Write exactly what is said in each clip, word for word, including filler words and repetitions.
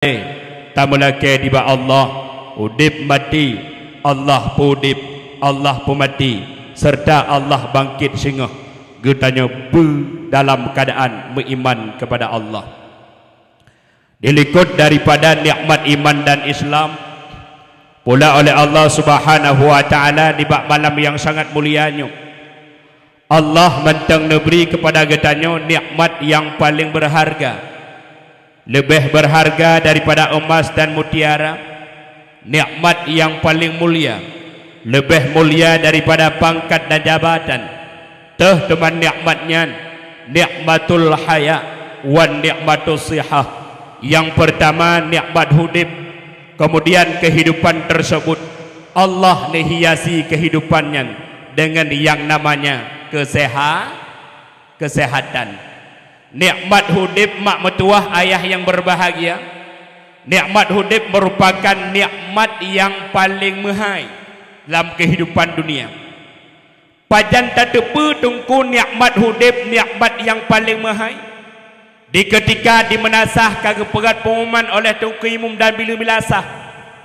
Tameulakée nibak Allah, udeb maté, Allah peuudeb, Allah peumaté, seureuta Allah bangkét singoh. Geutanyoe beu dalam keuadaan meuiman keupada Allah. Dilikot daripada nikmat iman dan Islam, pula oleh Allah Subhanahu wa Ta'ala nibak malam nyang sangat mulia nyoe, Allah mantong neubri keupada geutanyoe nikmat nyang paleng beureuharga, leubeh beureuharga daripada eumas dan mutiara, nikmat nyang paleng mulia, leubeh mulia daripada pangkat dan jabatan. Teuh teuma nikmat nyan, nikmatul haya wan nikmatus sihah. Nyang peurtama nikmat udeb, keumudian keuhidupan teuseubut Allah neuhiasi keuhidupan nyan deungon nyang namanya keuseha-, keusehatan. Nikmat udeb mak meutuwah ayah nyang beurbahagia, nikmat udeb meurupakan nikmat nyang paleng meuhai lam keuhidupan dunia. Pajan tateupeue teungku nikmat udeb, nikmat nyang paleng meuhai? Di keutika di meunasah ka geupeugét peungumuman oleh Teungku Imum dan bileue meunasah,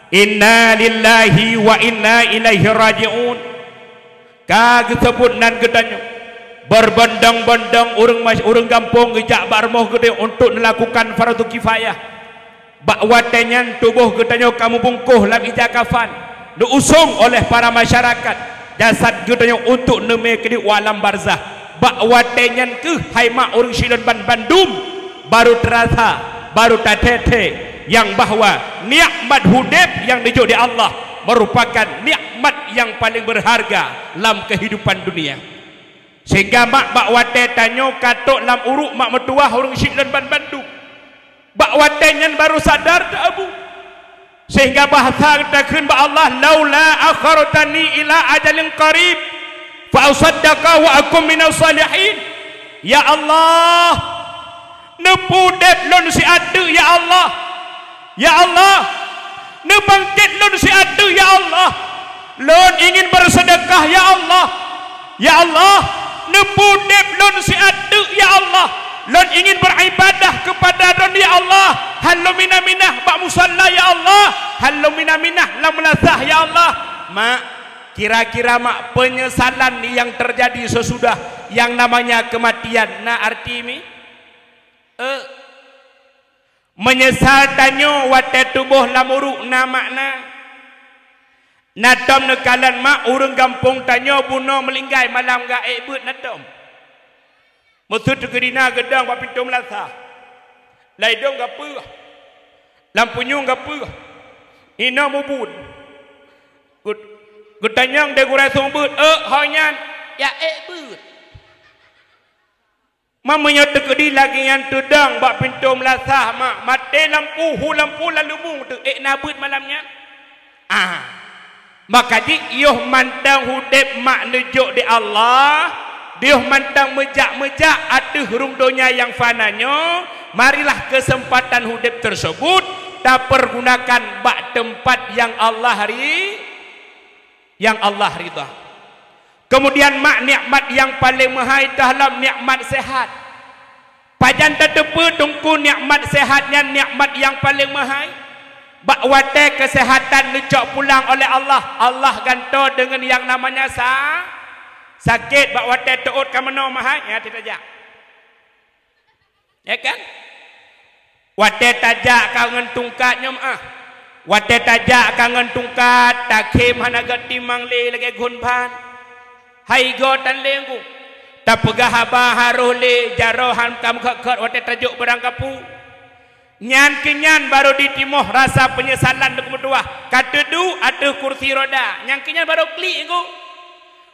"Inna lillahi wa inna ilaihi raji'un." Ka geuseubut nan geutanyoe, berbondong-bondong ureuëng mas-, ureuëng gampông geujak bak rumoh geude untuk neulakukan fardu kifayah. Bak watée nyan tuboh geutanyoe ka meubungkôh lam ija kafan, neuusông oleh para masyarakat jasad geutanyoe untuk neumé keudéh u alam barzah. Bak watée nyan kheueh hai mak ureuëng silon ban bandum, barô teurasa, barô tathée-thée nyang bahwa nikmat udeb nyang neujok di Allah meurupakan nikmat nyang paleng beureuharga lam keuhidupan dunia. Sehingga mak bak watée tanyoe ka trok lam uruek mak meutuwah ureuëng silon ban bandum, bak watée nyan barô sadar teuabu. Sehingga bahasa takheun bak Allah, "Laula akhartani ila ajalin qarib, fa asaddaqa wa akun minas salihin." Ya Allah, neupeudeb lôn siat teuk, ya Allah. Ya Allah, neubangkét lôn siat teuk, ya Allah. Lôn ingin beureuseudekah, ya Allah. Ya Allah, neupeudeb lôn siat teuk, ya Allah. Lôn ingin beuribadah keupada Droeneuh, ya Allah. Han lôn minah-minah bak musalla, ya Allah. Han lôn minah-minah lam meulasah, ya Allah. Mak, kira-kira mak peunyesalan nyang teujadi seusudah nyang namanya keumatian na arti mi? Eh, meunyeusal tanyoe watée tuboh lam uruek na makna. Na tom neukalon mak ureuëng gampông tanyoe bunoe meulinggai malam geuék beuet na tom. Meusut keu dina geudong bak pintoe meulasah. Lam idong gapeuh. Lam punyueng gapeuh. Inoe mubuet. Geut-, geutanyong di gurée seumeubeuet, "Euk, ho nyan?" "Ya ék beuet." Ma meunyoe teukeudi lagée nyan teudong bak pintoe meulasah, mak, maté lampu, hu lampu lam lubong teuh, ék na beuet malam nyan? Ah. Maka jih yoh mantong udeb mak neujok di Allah, yoh mantong meujak-meujak ateueh rhueng donya nyang fana nyoe, marilah keuseumpatan udeb teuseubut tapeurgunakan bak teumpat nyang Allah ri-, nyang Allah ridha. Keumudian mak nikmat nyang paleng meuhai teuh lom nikmat seuhat. Pajan tateupeue teungku nikmat seuhat nyan nikmat nyang paleng meuhai? Bak watée keuseuhatan neucok pulang oleh Allah, Allah gantoe deungon nyang namanya sa-, sakét. Bak watée teuôt ka meunoe meuhai, nyan teutajak. Ya kan? Watée tajak ka ngon tungkat nyoe meuah. Watée tajak ka ngon tungkat, takhém hana geutimang lé lagée gon ban. Hai goe tan lé ngu. Tapeugah haba harôh lé jaroe han ka meukhot-khot watée tajok barang kapu. Nyan keu nyan barô jitimoh rasa peunyesalan deuk meutuwah. Ka teuduek ateueh kursi roda, nyan keu nyan barô klik ngu.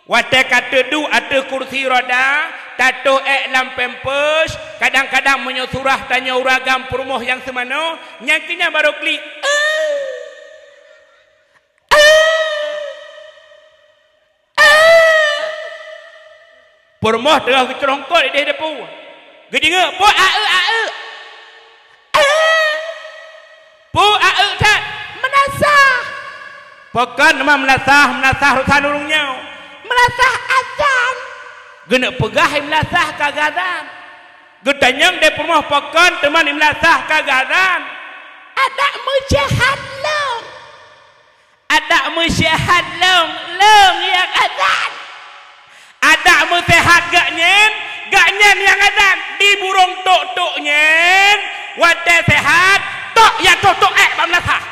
Watée ka teuduek ateueh kursi roda, tatoh ék lam pampers, kadang-kadang meunyoe surah tanyoe ureuëng agam peurumoh nyang seumanoe, nyan keu nyan barô klik. Peurumoh teungoh geucurongkot ideh depu. Geudeungoe, "Peue aeuk-aeuk?" "Peue aeuk that?" "Meulasah." "Pakon teuma meulasah, meulasah urosan ureuëng nyoe?" "Meulasah azan." Geuneuk peugah meulasah ka geuazan. Geutanyong di peurumoh, "Pakon teuma meulasah ka geuazan?" "Adak Seuhat lôn. Adak meuseuhat lôn, lôn nyang adan. Adak meuseuhat geuhnyan, geuhnyan nyang adan. Di burông tok-tok nyan, watèe seuhat, tok nyang tok-tok ék bak meulasah.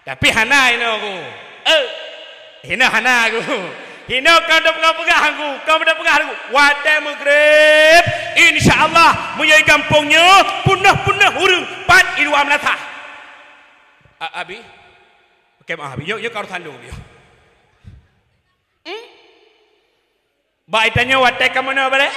Tapi hana inoe ku. Eh, hina hana ku. Hina ka tapeugah-peugah ku, ka tapeugah ku. Watèe meugreb, insya Allah, meunyoe gampông nyoe, peunoh-peunoh ureueng pat i luwa meulasah. A-, Abi? Oke, maaf, Abi. Nyoe, nyoe ka urusan dulu, nyoe. Hmm? Bak itanyoe watèe ka meunoe balik.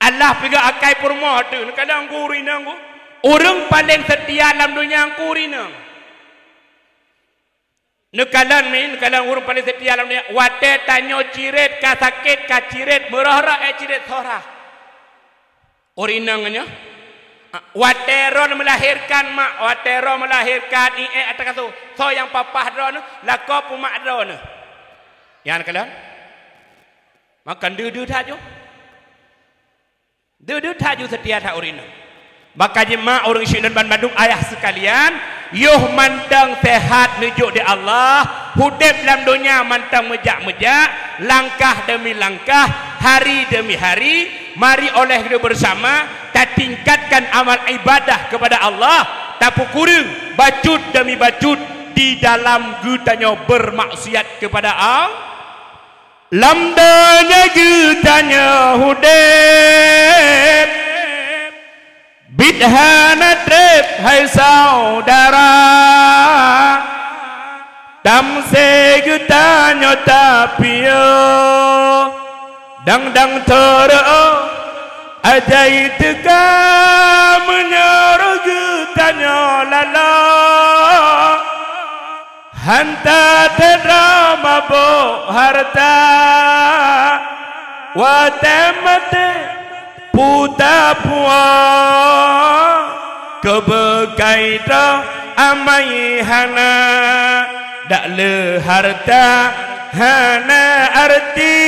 Allah piga akai peurumoh tu, kadang guru inong ku. Ureueng paling seutia lam donya ku ureueng inong. Neukalon mi, neukalon ureueng paling seutia lam donya. Watèe tanyoe cirét ka sakét, ka cirét, meurah-rah, eh, cirét soe rhah. Ureueng inong nyoe. Watèe droeneuh meulahérkan mak, watèe droeneuh meulahérkan ié ateueh kasô. Soe nyang papah droeneuh, lakoe peumak droeneuh. Nyan neukalon. Maka deuh-deuh that ju. Deuh-deuh that ju seutia that ureueng inong. Maka jih mak, ureueng syik lôn ban mandum ayah seukalian, yoh mantong seuhat neujok di Allah, udép lam donya mantong meujak-meujak, langkah demi langkah, hari demi hari, mari oleh geutanyoe beusama tatingkatkan amal ibadah keupada Allah, tapeukureueng bacut demi bacut di dalam geutanyoe beurmaksiat keupada Allah. Lam donya geutanyoe udép, biet hana treb hai syedara. Tamsé geutanyoe tapiôh, dang-dang teureuk ajai teuka meunyoe geutanyoe laloe. Hana teuka mabök hareuta, watèe maté peue tapuwoe, keubeukai droe amai hana, dak le hareuta hana arti,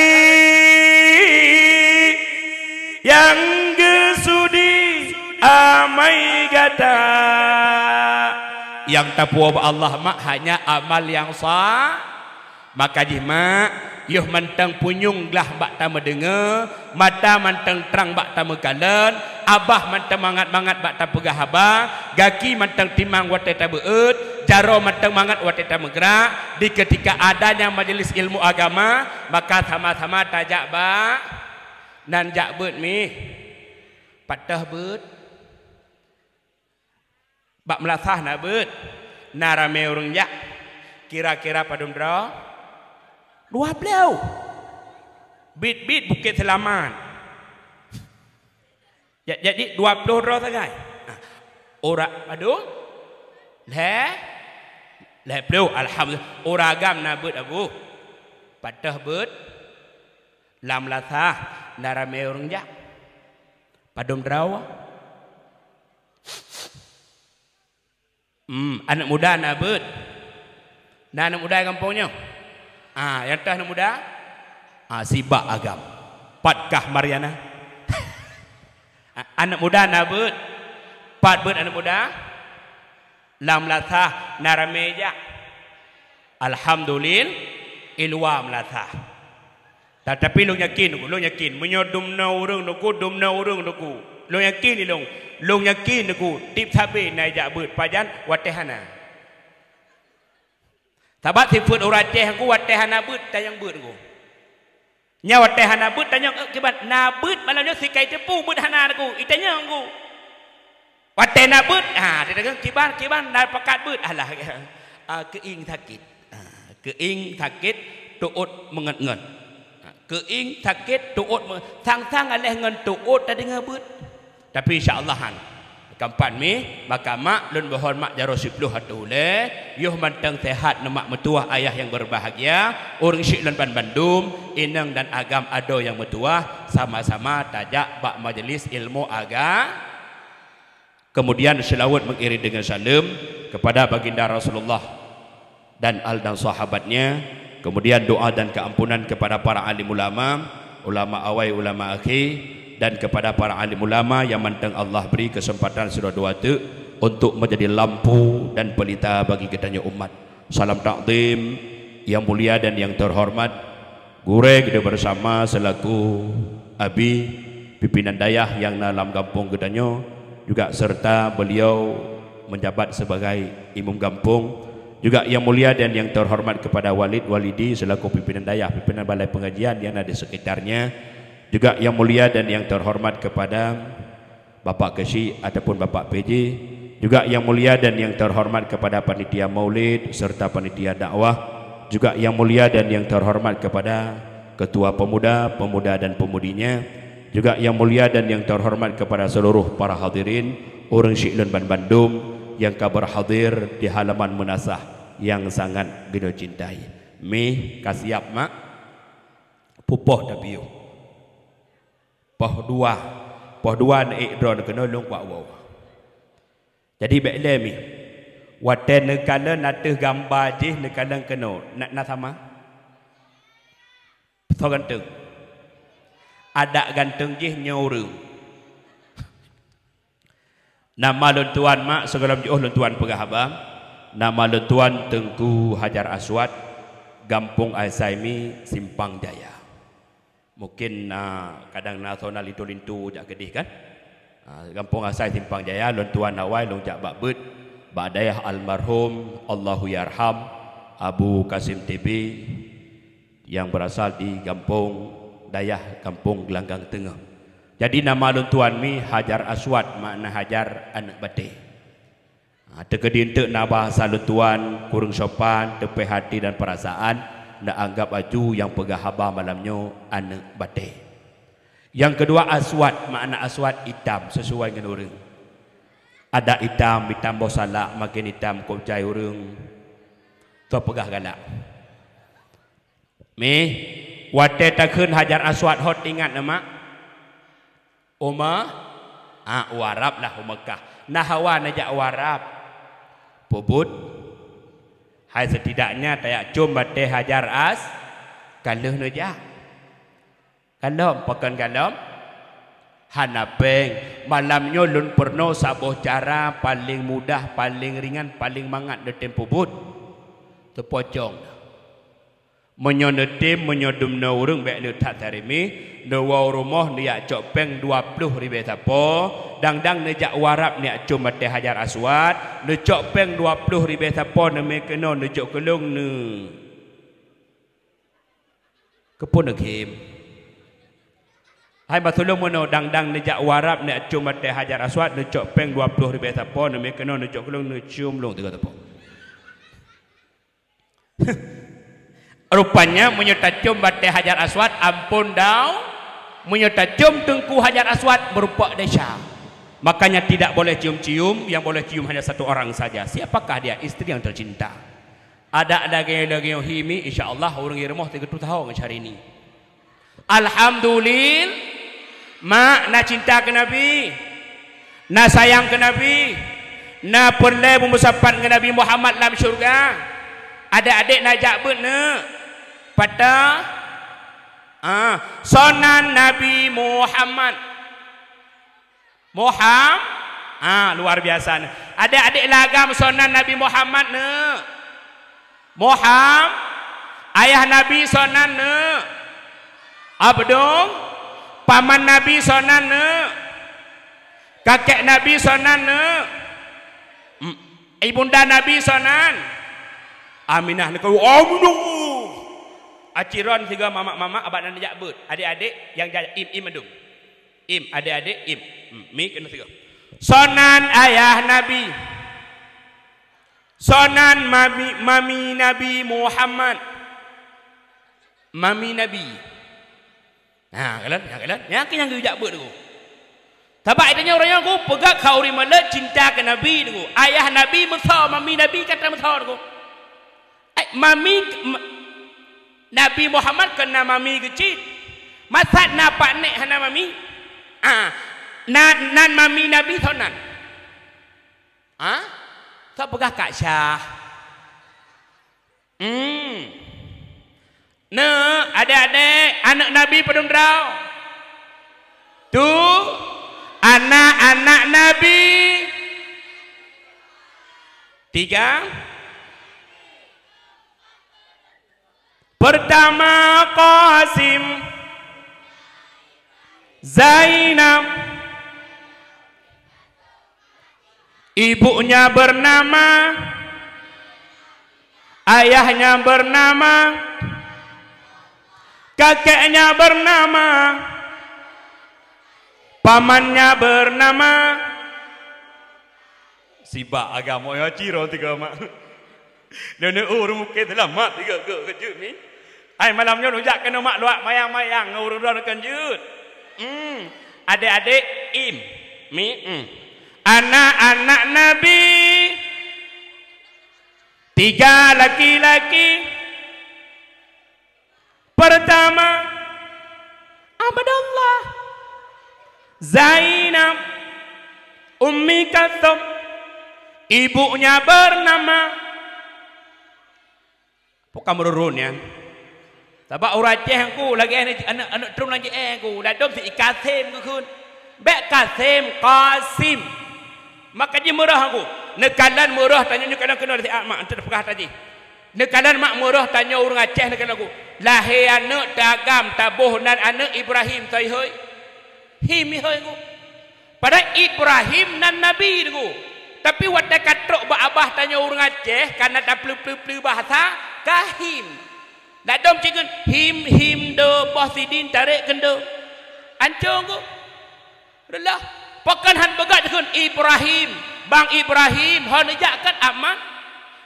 nyang geusudi amai gata. Nyang tapuwoe bak Allah mak hanya amal nyang sa-, maka jih mak, yoh mantong punyueng glah bak tameudeungoe, mata mantong trang bak tameukalon, babah mantong mangat-mangat bak tapeugah haba, gaki mantong timang watèe tabeuet, jaroe mantong mangat watèe tameugrak, di keutika adanya majelis ilmu agama, maka sama-sama tajak bak, nan jak beuet mih. Pat teuh beuet. Bak meulasah na beuet, na ramé ureueng jak. Kira-kira padum droe? Dua ploh. Biet-biet Bukét Seulamat. Ja-, jadi dua ploh droe sagai. Nah, uroe padum? Lhèe? Lhèe ploh, alhamdulillah. Uroe agam na beuet, Abu. Pat teuh beuet? Lam meulasah na ramé ureueng jak. Padum droe? Hmm, aneuk muda na beuet? Na aneuk muda gampông nyoe? Ah, nyang teuh aneuk muda? Ah, sibak agam. Pat kah Mariana? Ah, aneuk muda na beuet? Pat beuet aneuk muda? Lam meulasah na ramé jak. Alhamdulillah, i luwa meulasah. Ta-, tapi lôn yakin, lôn yakin, meunyoe dumnoe ureueng Teungku, dumnoe ureueng Teungku, lôn yakin ilôn, lôn yakin Teungku, tiep sabe na jak beuet, pajan watèe hana. Sabab sifeuet ureueng Aceh Teungku, watèe hana beuet, tanyong beuet Teungku. Nyan watèe hana beuet, tanyong, "Eh, kiban na beuet malam nyoe sikai teupeu beuet hana Teungku?" Itanyong Teungku. Watèe na beuet, ha, tanyong, "Kiban, kiban na pakat beuet?" Alah, ah, keuieng sakét. Ah, keuieng sakét, teuôt meunget-nget. Ah, keuieng sakét, teuôt me-, sang-sang aléh ngon teuôt tadeungoe beuet. Tapi insya Allah han. Kampat mih, maka mak lôn mohon mak jaroe siploh ateueh ulèe, yoh mantong seuhat neumak meutuwah ayah nyang beubahgia, ureueng syik lôn ban bandum, inong dan agam adoe nyang meutuwah, sama-sama tajak bak majelis ilmu aga-, Kemudian selawat mengiring dengan salam kepada Baginda Rasulullah dan al dan sahabatnya, kemudian doa dan keampunan kepada para alim ulama, ulama awai, ulama akhir, Dan kepada para alim ulama yang mantong Allah beri kesempatan sidroe dua teuk untuk menjadi lampu dan pelita bagi geutanyoe umat. Salam takzim yang mulia dan yang terhormat Gurée geutanyoe bersama selaku abi pimpinan dayah nyang na lam gampông geutanyoe, juga serta beliau menjabat sebagai imum gampông, juga yang mulia dan yang terhormat kepada Walid Walidi selaku pimpinan dayah, pimpinan balai pengajian yang na di sekitarnya, juga yang mulia dan yang terhormat kepada Bapak Keuchik ataupun Bapak P J, juga yang mulia dan yang terhormat kepada panitia maulid serta panitia dakwah, juga yang mulia dan yang terhormat kepada ketua pemuda, pemuda dan pemudinya, juga yang mulia dan yang terhormat kepada seluruh para hadirin, ureuëng syiek lôn banmandum nyang ka berhadir di halaman meunasah nyang sangat geutanyoe cintai. Mih ka siap, Mak? Pupoh tapiôh. Poh dua. Poh dua neuék droeneuh keunoe lôn kuak woe. Jadi bék lé mih. Watée neukalon ateueh gamba jih neukalon keunoe, na, na sama? Soe ganteng? Adak ganteng jih nyoe ureuëng. Nama lôn tuan, Mak, sigohlom jiôh lôn tuan peugah haba. Nama lôn tuan Teungku Hajar Aswad, Gampông Asai Mi, Simpang Jaya. Mungkin, ah, kadang na soe na linto-linto jak keudeh kan? Ah, Gampông Asai Simpang Jaya, lôn tuan awai lôn jak bak beuet, bak dayah almarhum, Allahu yarham, Abu Kasim T B, yang berasal di gampông, dayah Gampông Gelanggang Teungoh. Jadi nama lôn tuan mi Hajar Aswad, makna hajar aneuëk batée. Ha, teukeudi eunteuk na bahasa lôn tuan kureueng sopan, teupéh hati dan peurasaan, neuanggab aju nyang peugah haba malam nyoe aneuëk batée. Nyang keudua aswad, makna aswad itam, sisuai ngon ureuëng. Adak itam, itam boh salak, maken itam kop jai ureuëng. Toh peugah galak. Mih, watée takheun Hajar Aswad hot ingat na, Mak? U Me-, ah, u Arab lah, u Meukah. Na hawa neujak u Arab. Peubuet. Hai setidaknya tajak com batée Hajar As-, ka lheueh neujak. Kalom, pakon kalom? Hana péng. Malam nyoe lôn peurunoe saboh cara paleng mudah, paleng ringan, paleng mangat neutem peubuet. Teupocong. Meunyoe neutem, meunyoe dumnoe ureuëng bék le that tarimih, neuwoe u rumoh neujak cok péng dua ploh ribée sapo, dang-dang neujak u Arab neujak com batée Hajar Aswad, neucok péng dua ploh ribée sapo neumé keunoe neujok keu lôn neu-, keupeue neukhém. Hai basulông meunoe dang-dang neujak u Arab neujak com batée Hajar Aswad, neucok péng dua ploh ribée sapo neumé keunoe neujok keu lôn neucium lôn tiga sapo. Rupanya meunyoe tacom batée Hajar Aswad, ampôn dau, meunyoe tacom Teungku Hajar Aswad, meurumpok desya. Makanya tidak boleh cium-cium, yang boleh cium hanya satu orang saja. Siapakah dia? Istri yang tercinta. Adak lagée-lagée hi mi, insya Allah ureuëng i rumoh teugeututahong syahrini. Alhamdulil-, Mak, na cinta keu Nabi, na sayang keu Nabi, na peureulée beumeusapat ngon Nabi Muhammad lam syeuruga. Adek-adek na jak beuet neuk. Pata? Ah, sonan Nabi Muhammad. Muham-, ah, luar biasa. Adek-adek lagam sonan Nabi Muhammad neuk. Muham-, ayah Nabi sonan neuk. Abdul, paman Nabi sonan neuk. Kakek Nabi sonan neuk. Mm, ibunda Nabi sonan. Aminah neuk. Aminah. Aciron tiga mamak-mamak abak nan jak beuet. Adek-adek yang ja-, im, im adum. Im, adek-adek, im. Hmm, mi keunoe sigoe. Sonan ayah Nabi. Sonan mami, mami Nabi Muhammad. Mami Nabi. Ha, kalon, ha, kalon. Nyang keuh nyang geujak beuet tu. Sabab itu nyoe ureuëng nyoe ku peugah kha ureuëng maleuet cinta keu Nabi tu. Ayah Nabi meuso, mami Nabi ka tameuso tu. Eh, mami, ma-, Nabi Muhammad kon na mami geucit. Masa na pak nek hana mami? Ah, na, nan mami Nabi soe nan? Ah? Soe peugah Kak Syah? Hmm. Neuk, adek-adek, aneuëk Nabi padum droe? Tu anak-anak Nabi. Tiga. Pertama Qasim, Zainab, ibunya bernama, ayahnya bernama, kakeknya bernama, pamannya bernama. Sibak agam, oh, ya, ciro tiga mak. Nenek ureueng mungken seulamat tiga ke keujeuet mi. Ai malam nyoe ujak keunoe mak luwak mayang-mayang ngon ureueng droe keujeuet. Hmm. Adek-adek im. Mi, hmm. Anak-anak Nabi. Tiga laki-laki. Pertama, Abdullah, Zainab, Ummi Kalsum, ibunya bernama, bukan meururun nyan. Sabab ureueng Aceh ku lagèe aneuk, aneuk, aneuk trok lam J E ku, ladom si Kasim geukheun. Bèk Kasim, Qasim. Maka jimeurah ku. Neukalon meurah tanyoe nyoe kadang keunoe siat mak, enteuk peugah tadi. Neukalon mak meurah tanyoe ureueng Aceh neukalon ku. Lahé aneuk tagam taboh nan aneuk Ibrahim soe hôi. Him hôi ku. Padahai Ibrahim nan nabi ku. Tapi watèe ka trok bak babah tanyoe ureueng Aceh, kana tapeuleu-peuleu bahasa, ka Him. Ladom cit kheun, Him, Him do, boh sidin tarek keundo. Ancong ku. Reulah, pakon han peugah kheun Ibrahim, bang Ibrahim, hon neujak kat aman.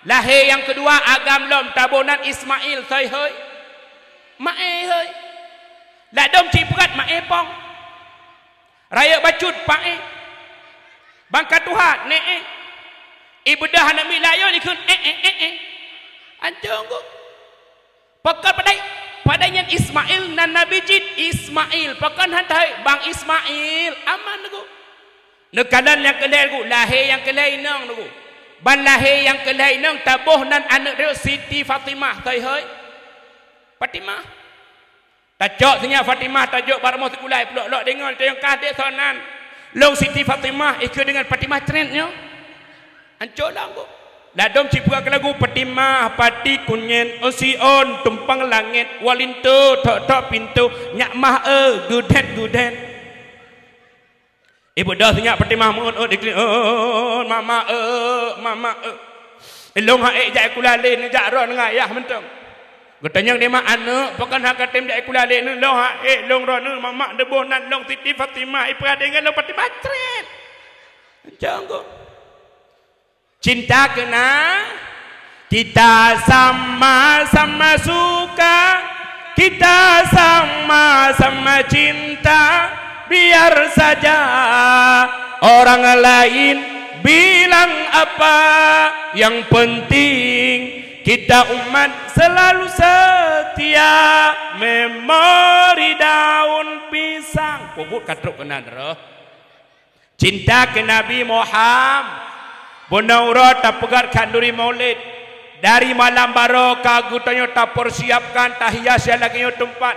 Lahé nyang keudua agam lom taboh nan Ismail, soe hôi? Maé hôi. Ladom cit peugah maé pong. Rayeuk bacut paé. Bang ka tuha, ne'e. Ibeudôh aneuk miet layon ikheun, eh, eh, eh, eh. Ancong ku. Pakon padahai, padahai nyan Ismail nan nabi cit Ismail. Pakon han tahôi bang Ismail, aman ku. Neukalon nyang keu lhèe ku, lahé nyang keu lhèe inong ku. Ban lahé nyang keu lhèe inong taboh nan aneuk rayeuk Siti Fatimah, soe hôi? Fatimah. Tacok sinyak Fatimah tajok bak rumoh sikula, pulok-lok deungon tayong kah dek sonan. Long Siti Fatimah ikeu deungon Fatimah cret nyoe. Ancok lam ku. Ladom cit peugah keu lagu Fatimah pati kunyet, oh Sion tumpang langét, walinto thok-thok pintoe, nyak mah e geudet-geudet. Ibeudôh sinyak Fatimah meu'ôt-ôt diklik, "Ôt, mama, ôt, mama, ôt." Ilong ha'ék jak ikula lé neujak ron ngon ayah mantong. Geutanyong di mak aneuk, pakon hana katem jak ikula lé neulong ha'ék long ron neuk mama deuboh nan long Siti Fatimah, ipeugah deungon long Fatimah cret. Canggung. Cinta keunan, kita sama-sama suka, kita sama-sama cinta, biar saja orang lain bilang apa, yang penting kita umat selalu setia, memori daun pisang. Peubuet ka trok keunan roh. Cinta keu Nabi Muham-, bunoe uroe tapeugöt khanduri Maulid. Dari malam baroe ka geutanyoe tapeursiapkan, tahias nyang lagèe nyoe teumpat,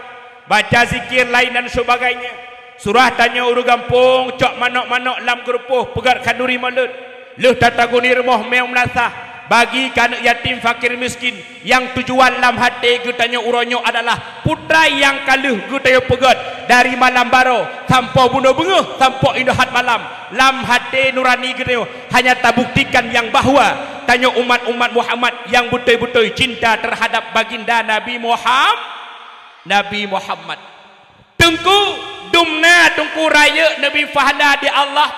baca zikir laén dan sebagainya. Surah tanyoe ureueng gampông, cok manök-manök lam geurupoh peugöt khanduri Maulid. Lheueh tataguni rumoh meulasah, bagi keu aneuk yatim, fakir, miskin. Nyang tujuan lam até geutanyoe uroe nyoe adalah putra nyang ka lheueh geutanyoe peugöt dari malam baroe sampoe bunoe beungoh sampoe inong that malam. Lam até nurani geutanyoe hanya tabuktikan nyang bahwa tanyoe umat-umat Muhammad nyang beutôi-beutôi cinta terhadap baginda Nabi Muham-, Nabi Muhammad. Teungku, dumna Teungku rayeuk neubi pahala di Allah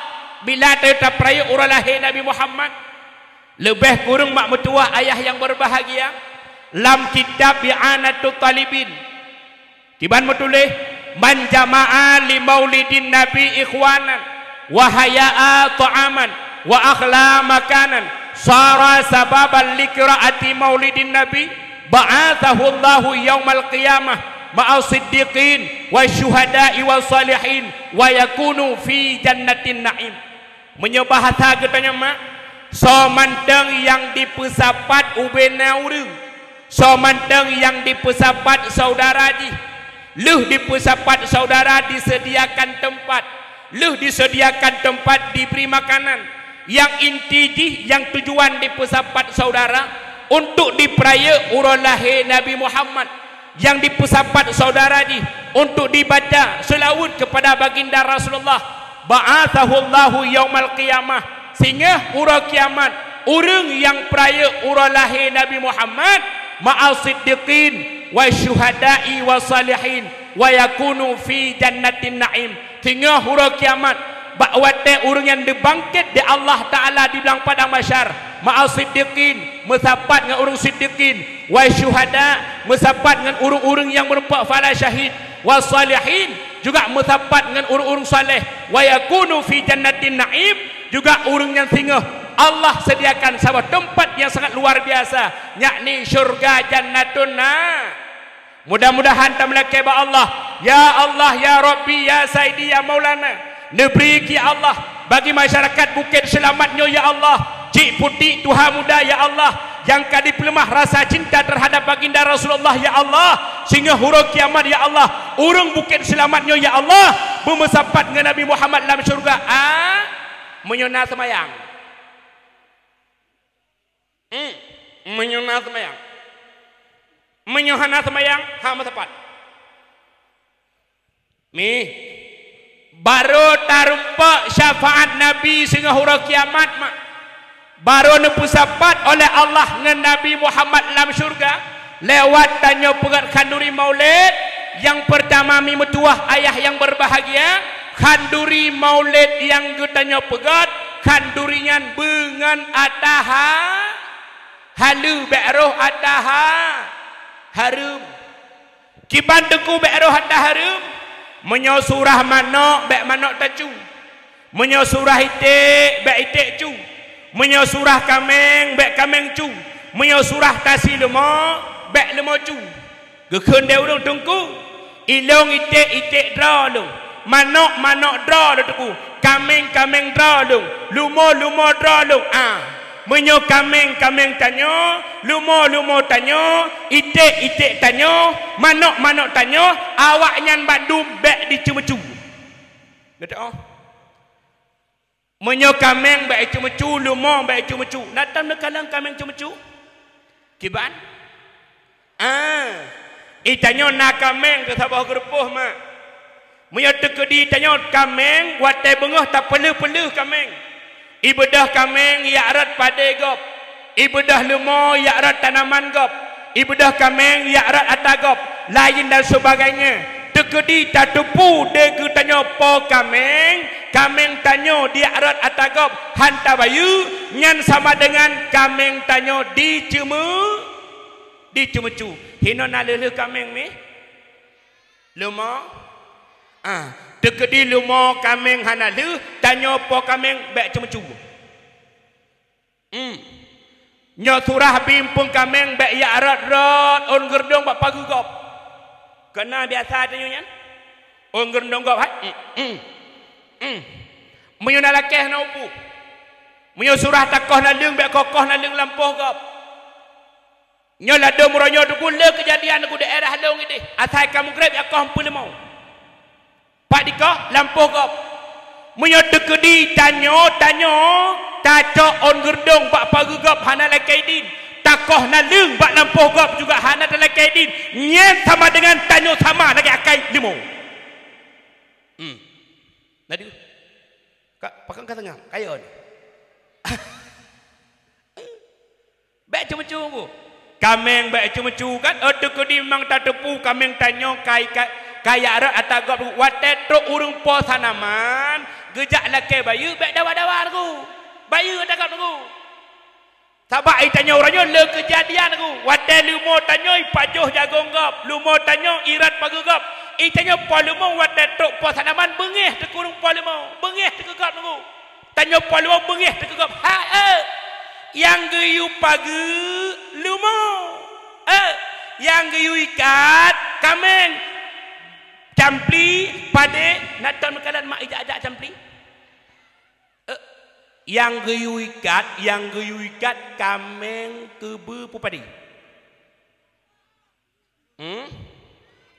bila tanyoe tapeurayeuk uroe lahé Nabi Muhammad. Leubeh kureueng mak meutuwah ayah nyang berbahagia, lam kitab I'anatut Talibin, kiban meutuléh, "Man jama'a li maulidin nabi ikhwanan, wa hayya'a ta'aman, wa akhla makanan, sara sababan li qiraati maulidin nabi, ba'athahu Allahu yaumal qiyamah ma'a siddiqin wa syuhada'i wa salihin, wa yakunu fi jannatin na'im." Meunyoe bahasa geutanyoe mak, soe mantong nyang jipeusapat ubena ureueng, soe mantong nyang jipeusapat syedara jih, Lheueh dipeusapat saudara disediakan teumpat, lheueh disediakan teumpat dibri makanan. Nyang inti jih nyang tujuan dipeusapat saudara untuk dipeurayeuk uroe lahé Nabi Muhammad. Nyang dipeusapat saudara jih untuk dibaca seulaweuet keupada baginda Rasulullah, ba'atsahullahu yaumal qiyamah, singoh uroe kiamat, ureuëng nyang peurayeuk uroe lahé Nabi Muhammad, ma'as siddiqin wa syuhada'i wa salihin, wa yakunu fi jannatin na'im. Singoh uroe kiamat, bak watée ureuëng nyan geubangkét di Allah Taala di blang padang mahsyar, ma'as siddiqin, meusapat ngon ureuëng siddiqin, wa syuhada, meusapat ngon ureuëng-ureuëng nyang meureumpok phala syahid, wa salihin, juga meusapat ngon ureuëng-ureuëng saleh, wa yakunu fi jannatin na'im, juga ureuëng nyan singoh Allah sediakan saboh teumpat nyang sangat luar biasa, yakni syurga Jannatun Na. Mudah-mudahan tameulakée bak Allah, "Ya Allah, ya Rabbi, ya Saidi, ya Maulana, neubri, ya Allah, bagi masyarakat Bukét Seulamat nyoe, ya Allah, cik putik tuha muda, ya Allah, nyang ka jipeuleumah rasa cinta teuhadap baginda Rasulullah, ya Allah, singoh uroe kiamat, ya Allah, ureuëng Bukét Seulamat nyoe, ya Allah, beumeusapat ngon Nabi Muhammad lam syeuruga." Ah, meunyoe na seumayang. Hmm, meunyoe na seumayang. Meunyoe hana seumayang, hana meusapat. Mih, barô tarumpok syafaat Nabi singoh uroe kiamat mak. Barô neupeusapat oleh Allah ngon Nabi Muhammad lam syeuruga lewat tanyoe peugét khanduri maulid. Nyang peurtama mi meutuwah ayah nyang beurbahagia, khanduri maulid nyang geutanyoe peugét, khanduri nyan beungon ataha, haleue bék roh ataha, hareuem. Kiban teungku bék roh ataha hareuem, meunyoe surah manok bék manok tacu. Meunyoe surah iték, bék iték cu. Meunyoe surah kaméng, bék kaméng cu. Meunyoe surah tasi leumo, bék leumo cu. Geukheun deh ureuëng teungku, ilông iték, iték droe lông, manok, manok droe lông teungku, kaméng, kaméng droe lông, leumo, leumo droe lông. Ah, meunyoe kaméng, kaméng tanyoe, leumo, leumo tanyoe, iték, iték tanyoe, manok, manok tanyoe, awaknyan bandum bék jiceumeucu. Beutôi? Meunyoe kaméng bék jiceumeucu, leumo bék jiceumeucu. Na tom neukalon kaméng ceumeucu? Kiban? Ah, itanyoe na kaméng keu saboh geurupoh mak. Meunyoe teukeudi itanyoe kaméng, watée beungoh tapeuleuh-peuleuh kaméng. Ibeudôh kaméng jak rot padé gob. Ibeudôh leumo jak rot tanaman gob, ibeudôh kaméng jak rot ata gob, laén dan sebagainya. Teukeudi tateupeue deh geutanyoe po kaméng, kaméng tanyoe jak rot ata gob han tabayeue, nyan sama deungon kaméng tanyoe diceumeu-, diceumeucu. Hinoe na lheueh-lheueh kaméng mih? Leumo? Ah, teukeudi leumo kaméng hana lheueh, tanyoe po kaméng bék ceumeucu. Hmm. Nyoe surah bimpeung kaméng bék jak rot-rot ôn geureudong bak pageue gob. Keunan biasa tanyoe nyan. Ôn geureudong gob hai. Hmm, hmm, hmm. Meunyoe na lakée hana upu. Meunyoe surah takoh naleueng bék koh-koh naleueng lampôh gob. Nyoe ladôm uroe nyoe teungku le keujadian teungku daerah lôn idéh. Asai ka meugreb jak koh meupeuleumo. Pat dikoh lampôh gob. Meunyoe teukeudi tanyoe, tanyoe tacok ôn geureudong bak pageue gob hana lakée idin, takoh naleueng bak lampôh gob juga hana talakée idin, nyan sama deungon tanyoe sama lagée akai leumo. Hmm. Na deuh. Ka, pakon ka seungab? Kayôn. Bék ceumeucu, Bu. Kaméng bék ceumeucu kan? Oh, teukeudi memang tateupeue kaméng tanyoe kai, kai, kajak rot ata gob. Watée trok ureuëng po sanaman, geujak lakée bayeue, bék dawa-dawa, Teungku. Bayeue ata gob, Teungku. Sabab itanyoe uroe nyoe le keujadian, Teungku. Watée leumo tanyoe ipajoh jagong gob, leumo tanyoe irot pageue gob. Itanyoe po leumo watée trok po sanaman beungéh teuh keu ureuëng po leumo, beungéh teuh keu gob, Teungku. Tanyoe po leumo beungéh teuh keu gob. Hai, eh! Nyang geuyue pageue leumo. Eh, nyang geuyue ikat kaméng. Campli, padé, na tom meukalat mak ijak-jak campli. Eh, nyang geuyue ikat, nyang geuyue ikat kaméng keubeue peupadé. Hmm?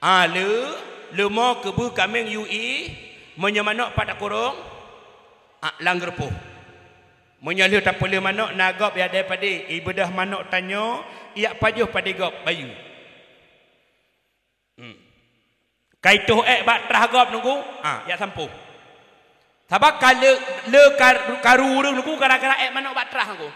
Ah, le, leumo keubeuh kaméng yue, meunyoe manök pat takurong, ah, lam geureupoh. Meunyoe lheueh tapeulheueh manök na gob ya deh padé, ibeudôh manök tanyoe, ijak pajoh padé gob bayeue. Hmm. Ka itoh ék bak trah gob nunggu, ah, ijak sampôh. Sabab ka le, le ka, karu ureuëng nunggu gara-gara ék manök bak trah nunggu.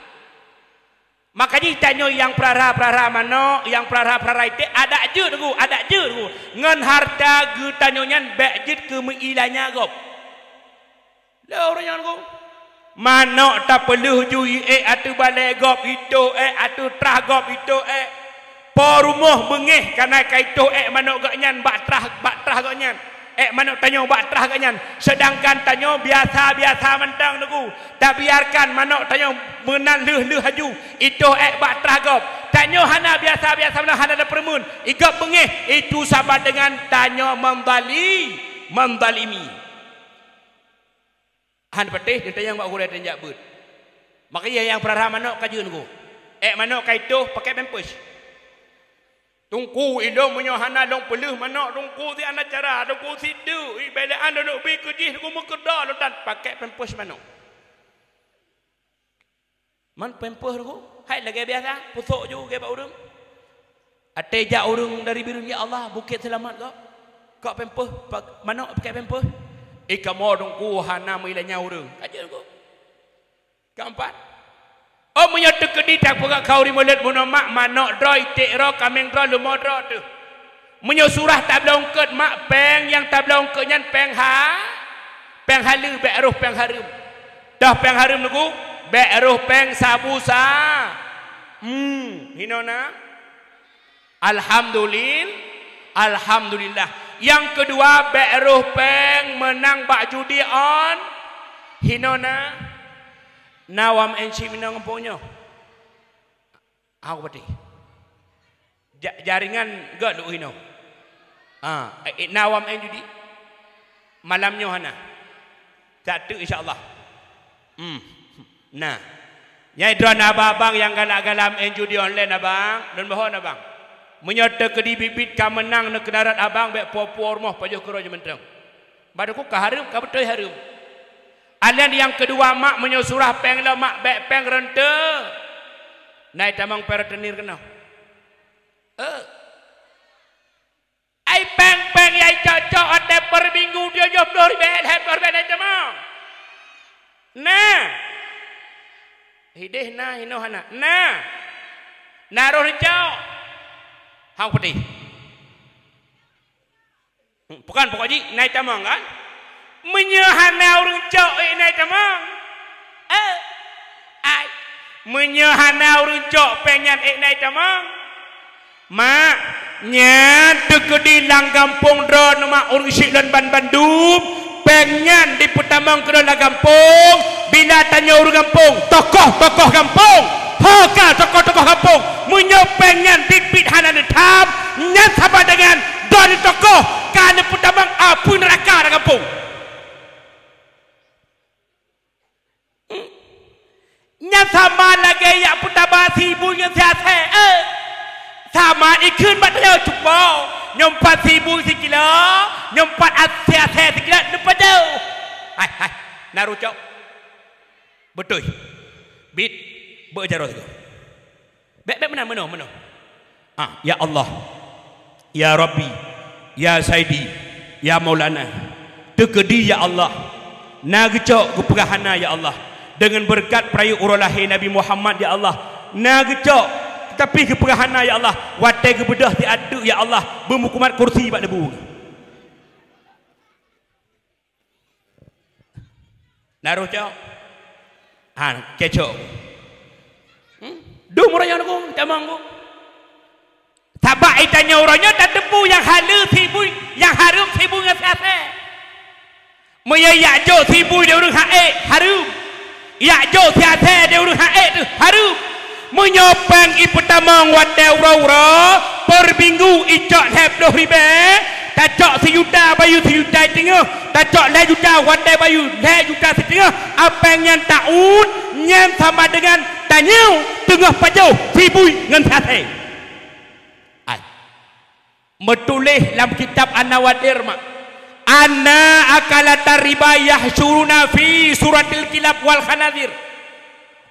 Maka jih tanyoe nyang peurara-peurara manök, nyang peurara-peurara iték, adak jeuet nunggu, adak jeuet nunggu. Ngon hareuta geutanyoe nyan bék jeuet keu meuilanya gob. Le ureuëng nyan nunggu. Manök tapeulheueh ju iék ateueh balée gob, itoh ék ateueh trah gob, itoh ék. Po rumoh beungéh kareuna ka itoh ék manök gobnyan bak trah, bak trah gobnyan. Ék manök tanyoe bak trah gobnyan. Seudangkan tanyoe biasa-biasa mantong nunggu. Tabiarkan manök tanyoe meunan lheueh-lheueh laju, itoh ék bak trah gob. Tanyoe hana biasa-biasa meunan, hana tapeureumeun. Igob beungéh, itu sama dengan tanyoe mendali-, mendalimi. Han patéh, neutanyong bak gurée teuh jak beuet. Maka nyang peurara manök ka jeuet nunggu. Ék manök ka itoh, pakai pampers. Teungku, ilôn meunyoe hana lôn peulheueh manök Teungku, si hana cara, Teungku, si deuk, i bèk lé an lôn bi keu jih, Teungku, meukeudok lôn tan, pakai pampers manök. Man pampers Teungku, hai lagèe biasa, pusok ju gèt bak ureuëng. Até jak ureuëng dari Bireuen, "Ya Allah, Bukét Seulamat gob. Kok pampers, pak-, manök pakai pampers?" Eh, kamoe Teungku hana meuilanya ureuëng. Ka jeuet Teungku. Keumpat, oh, meunyoe teukeudi tapeugah khauri mulod bunoe mak, manök droe, iték droe, kaméng droe, leumo droe teuh. Meunyoe surah tabloe eungkôt mak, péng nyang tabloe eungkôt nyan péng ha-, péng haleue, bék roh péng hareuem. Toh péng hareuem nunggu, bék roh péng sabu sa-, hmm, hinoe na. Alhamdulil-, alhamdulillah. Nyang keudua, bék roh péng meunang bak judi on-, hinoe na. Na wam en cit meunan gampông nyoe. Hau patéh. Ja-, jaringan gét lôn hinoe. Ah, eh, eh, na wam en judi. Malam nyoe hana. That teuk insya Allah. Hmm. Nah. Nyai droeneuh abang-abang nyang galak-galak en judi online abang, lôn mohon abang. Meunyoe teukeudi biet-biet ka meunang neukeudarat abang, bék po-po rumoh pajoh keudroe mantong. Bak Teungku ka hareuem, ka beutôi hareuem. Alèh nyang keudua mak, meunyoe surah péng lom mak, bék péng reunteuk. Na itamong péng retenir keunoe. Eh. Ai péng-péng nyang icok-cok watèe per minggu tujoh ploh ribèe, lhèe ploh ribèe na itamong. Na. Hideh na, hinoe hana. Na. Na roh neucok. Hang peudeh. Hmm, bukan pokok jih, na itamong kan? Meunyoe hana ureuëng cok, ék na itamong. Eh, ai. Meunyoe hana ureuëng cok péng nyan, ék na itamong. Mak, nyan teukeudi lam gampông droeneuh mak, ureuëng syiek lôn ban bandum, péng nyan jipeutamong keudroe lam gampông, bila tanyoe ureuëng gampông, tokoh-tokoh gampông, ho ka tokoh-tokoh gampông, meunyoe péng nyan biet-biet hana neutham, nyan sama dengan droeneuh tokoh ka neupeutamong apui neuraka lam gampông. Nyan sama lagèe jak peutaba sibui ngon siasèe. Eh, sama ikheun bak tanyoe cupo. Nyoe pat sibui sikilo, nyoe pat as-, siasèe sikilo, neupajoh. Hai, hai, na roh cok. Beutôi. Bit, beujaroe sigoe. Bék, bék meunan, meunoe, meunoe. Ah, ya Allah. Ya Rabbi. Ya Saidi. Ya Maulana. Teukeudi, ya Allah. Na geucok geupeugah hana, ya Allah. Deungon beureukat peurayeuk uroe lahé Nabi Muhammad, ya Allah. Na geucok, tapi geupeugah hana, ya Allah. Watèe geubeudôh siat teuk, ya Allah. Beumeukumat kursi bak leubue. Na roh cok. Ha, kecok. Hmm? Dum uroe nyoe nunggu, tamong nunggu. Sabab itanyoe uroe nyoe tateupeue nyang haleue sibui, nyang hareuem sibui ngon siasèe. Meunyoe jak jok sibui di ureuëng han ék, hareuem. Jak jok siasèe di ureuëng han ék teuh, hareuem. Meunyoe péng ipeutamong watèe uroe-uroe, per minggu icok lhèe ploh ribèe, tacok sijuta bayeue sijuta siteungoh, tacok lhèe juta watèe bayeue lhèe juta siteungoh, a péng nyan taôt, nyan sama dengan tanyoe teungoh pajoh sibui ngon siasèe. Ai. Meutuléh lam kitab An-Nawadir mak, "Anna akalata riba yahsyuruna fi suratil kilab wal khanazir."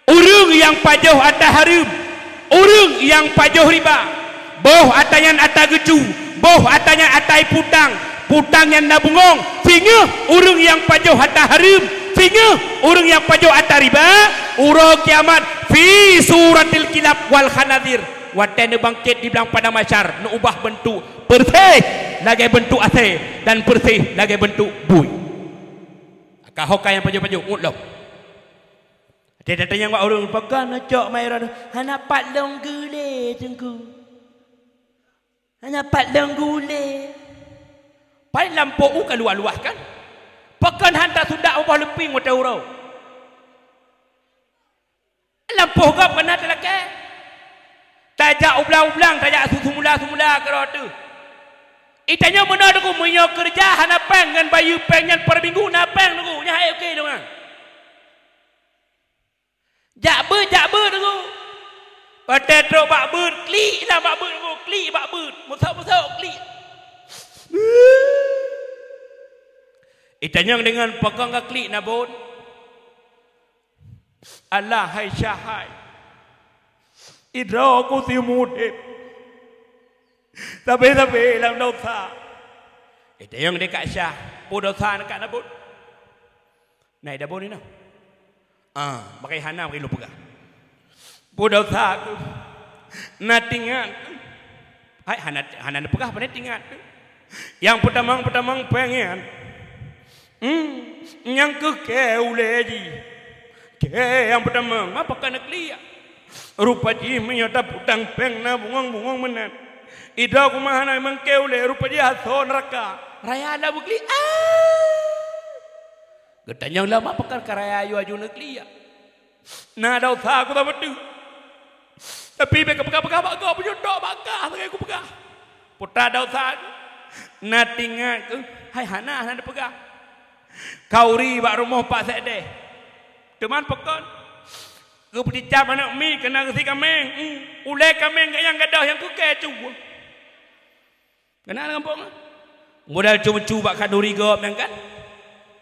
Ureuëng nyang pajoh ata hareuem, ureuëng nyang pajoh riba, boh ata nyan ata geucu, boh ata nyan ata iputang, putang nyan na bungong, singoh ureuëng nyang pajoh ata hareuem, singoh ureuëng nyang pajoh ata riba, uroe kiamat fi suratil kilab wal khanazir. Watée neubangkét di blang padang mahsyar, neuubah beuntuk, peureséh lagée beuntuk asée dan peureséh lagée beuntuk bui. Ka ho ka nyang pajoh-pajoh, ngut lom. Watée tatanyong bak ureuëng, "Pakon neucok mayra?" "Hana pat lôn gulée, Teungku. Hana pat lôn gulée." Paléng lampôh u ka luwah-luwah kan? Pakon han tasudak ubah leupie watée uroe? Lampôh gob ka na talakée. Tajak u blang-u blang, tajak su-, sumula-sumula keudroe teuh. Itanyong meunoe Teungku, meunyoe keureuja hana péng ngon bayeue péng nyan per minggu na péng Teungku, nyan hai oke dong ah. Jak beuet, jak beuet Teungku. Watée trok bak beuet, klik lah bak beuet Teungku, klik bak beuet. Musok-musok, klik. Itanyong deungon pakon ka klik na bôn. Allah hai Syah hai. Idroe ku si udeb. Sabe-sabe lam dosa. Itanyong deungon Kak Syah, peue dosa na Kak na bôn? Na ida bôn inoe. Ah, makai hana makai lôn peugah. Peue dosa ku? Na tingat ku. Hai hana, hana neupeugah pane tingat ku. Nyang peutamong-peutamong péng nyan. Hmm, nyang keu kée ulée jih. Kée nyang peutamong, ma pakon neukliek? Rupa jih meunyoe taputang péng na bungong-bungong meunan. Idroe ku ma hana mangkée ulée, rupa jih asoe neuraka. Raya lom beukliek. Ah! Geutanyong lom, "Ma pakon ka raya aju-aju neukliek?" "Na dosa ku sapeue teuh. Tapi bék kapeugah-peugah bak gob, beujeuet bak kah lagée kupeugah. Putra dosa ku. Na tingat ku, hai hana, hana neupeugah. Kauri bak rumoh Pak Sekdes. Teuma pakon? Geupeucicam aneuk miet keunan geusie kaméng. Hmm, ulée kaméng nyang gadôh nyang keu kée cu." Keunan lam gampông. Modal cu-cu bak khanduri gob nyan kan?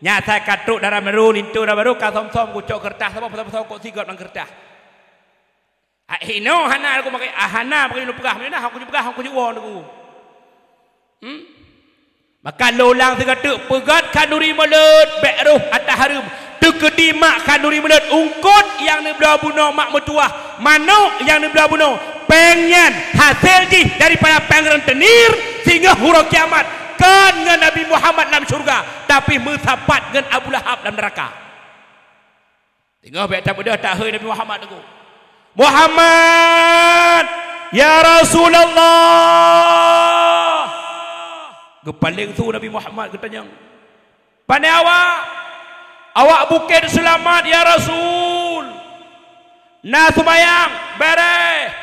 Nyan asai ka trok dara meunurô, linto dara meunurô, ka som-som kucok keureutah, saboh pasang-pasang kok sigop lam keureutah. Ah, inoe hana aku makai, ah, hana pakai lôn peugah, meunyoe na aku jipeugah, aku jiwoe Teungku. Hmm? Maka lôn ulang sigoe teuk, peugét khanduri mulod, bék roh ata hareuem. Teukeudi mak khanduri mulod, eungkôt nyang neubloe bunoe mak meutuwah, manök nyang neubloe bunoe, péng nyan hasé jih daripada péng rentenir, singoh uroe kiamat kon ngon Nabi Muhammad lam syeuruga, tapi meusapat ngon Abu Lahab lam neuraka. Singoh bék tabeudôh tahôi Nabi Muhammad Teungku. "Muhammad, ya Rasulullah!" Geupaleng su Nabi Muhammad geutanyong, "Pane awak? Awak bukét seulamat, ya Rasul. Na seumayang, bèrèh.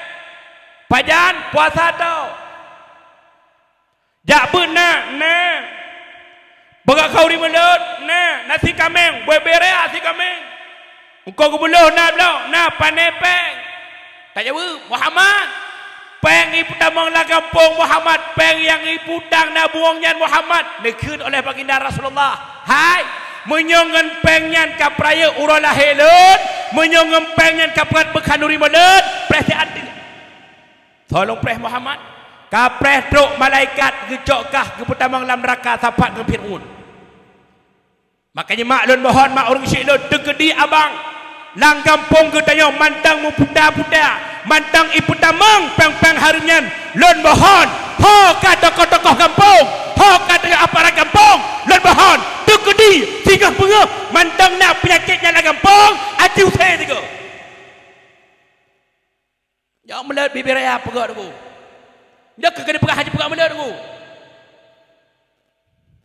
Pajan, puasa tôh. Jak beuet na, na. Beugak khanduri mulod, na. Na sie kaméng, bèe-bèe raya sie kaméng. Eungkôt geubeulôh na bloe, na. Pane péng?" Tajaweueb, "Muhammad, péng nyang ipeutamong lam gampông Muhammad, péng nyang iputang na bungong nyan Muhammad." Neukheun oleh Baginda Rasulullah, "Hai, meunyoe ngon péng nyan kapeurayeuk uroe lahé lôn, meunyoe ngon péng nyan kapeugét beukhanduri mulod, preh siat deuh." "Soe lôn preh Muhammad?" "Kapreh trok malaikat geucok kah geupeutamong lam neuraka sapat ngon Fir'aun." Makajih mak lôn mohon, mak ureuëng syik lôn, teukeudi abang lam gampông geutanyoe mantong meuputa-puta, mantong ipeutamong péng-péng hareuem nyan. Lôn mohon, ho ka tokoh-tokoh gampông, ho ka tanyoe aparat gampông, lôn mohon, teukeudi singoh beungoh mantong na peunyakét nyan lam gampông, aci use sigoe. Jok mulod bibir raya peugah Teungku. Nyoe keuh keuneuk peugah haji peugah mulod Teungku.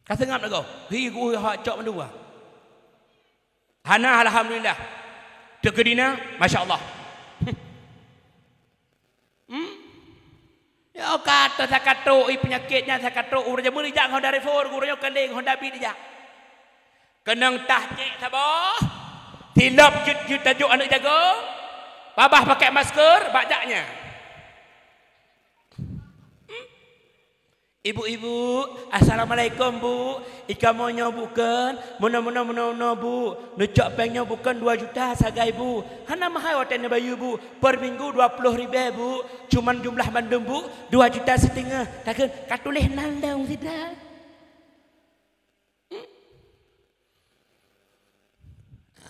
Ka seungab lagoe. Hi geuh hak cok mandua. Hana alhamdulillah. Teukeudi na, masya Allah. Hmm? Ya ka teuh sakatrok i peunyakét nyan sakatrok ureuëng jameun ijak ngon Honda Revo, ureuëng nyoe keuleung Honda Beat ijak. Keunong tah cék saboh, silop jeuet-jeuet tajok aneuëk jago, babah pakai masker, bak jak nyan. Hmm? Ibu-ibu, assalamualaikum, Bu. Ikamoe nyoe bukon meunoe-meunoe, meunoe-meunoe, Bu. Neucok péng nyoe bukon dua juta sagai, Bu. Hana meuhai watée neubayeue, Bu. Per minggu dua ploh ribée, Bu. Cuman jumlah bandum, Bu, dua juta siteungoh. Takheun ka tuléh nan lom sida.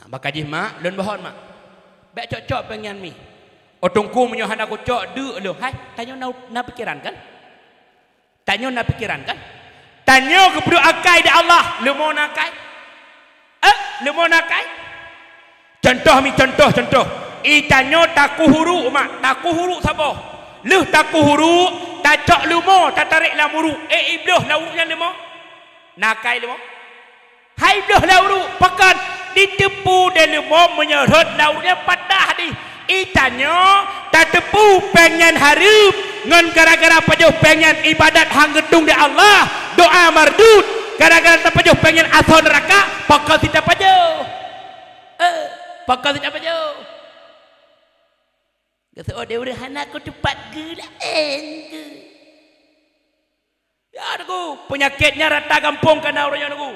Maka jih, Mak, lôn mohon, Mak. Bék cok-cok péng nyan mi. Oh, Teungku, meunyoe hana kucok, deuk lôn. Hai, tanyoe na, na pikeran, kan? Tanyoe na pikeran, kan? Tanyoe geupeuduek akai di Allah, leumo na akai? Eh, leumo na akai? Contoh mi, contoh, contoh. I tanyoe takuh uruek, Mak, takuh uruek saboh. Lheueh takuh uruek, tacok leumo, tatarek lam uruek. Eh, ibloh lam uruek nyan leumo? Na akai leumo? Hai bloh lam uruek, pakon? Jiteupeue lé leumo meunyoe rhot lam uruek nyan patah dih. I tanyoe tateupeue péng nyan hareuem ngon gara-gara pajoh péng nyan ibadat han geutueng lé Allah, doa mardud. Gara-gara tapajoh péng nyan asoe neuraka, pakon sit tapajoh? Eh, pakon sit tapajoh? Geuseuôt deh ureuëng hana kuteupat geulaén geuh. Ya, Teungku, peunyakét nyan rata gampông ka na uroe nyoe, Teungku.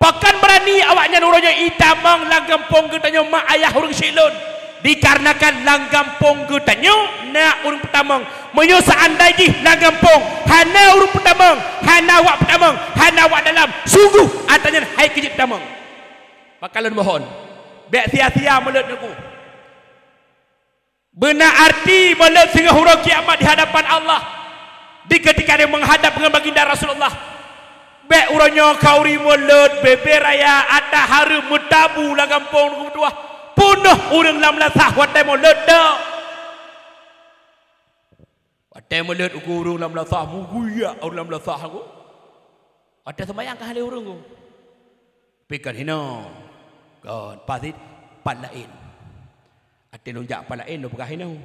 Pakon beurani awaknyan uroe nyoe itamong lam gampông geutanyoe mak ayah ureuëng syiek lôn? Dikarenakan lam gampông geutanyoe na ureuëng peutamong. Meunyoe seuandai jih lam gampông hana ureuëng peutamong, hana awak peutamong, hana awak dalam, sungguh atra nyan hai keuh jeuet tamong. Maka lôn mohon, bék sia-sia meuleuet, Teungku. Beuna arti meuleuet singoh uroe kiamat di hadapan Allah, di keutika dia meuhadab ngon baginda Rasulullah. Bék uroe nyoe khauri meuleuet, bebe raya, atra hareuem meutabu lam gampông, Teungku meutuah. Peunoh ureuëng lam lasah watée meuleuet deuh. Watée meuleuet uku ureuëng lam lasah, meuguyak ureuëng lam lasah, Teungku. Watée seumayang ka haleh ureuëng, Teungku. Tapi kon hinoe. Kon, pasti pat laén. Até lôn jak pat laén lôn peugah hinoe.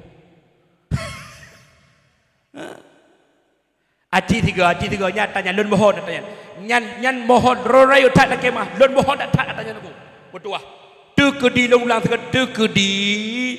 Aci tiga, aci tiga, nyan atra nyan, lôn mohon atra nyan. Nyan, nyan mohon, roh rayeuk that lakée mah, lôn mohon that atra nyan, Teungku. Meutuah. Teukeudi lôn ulang sigoe, teukeudi,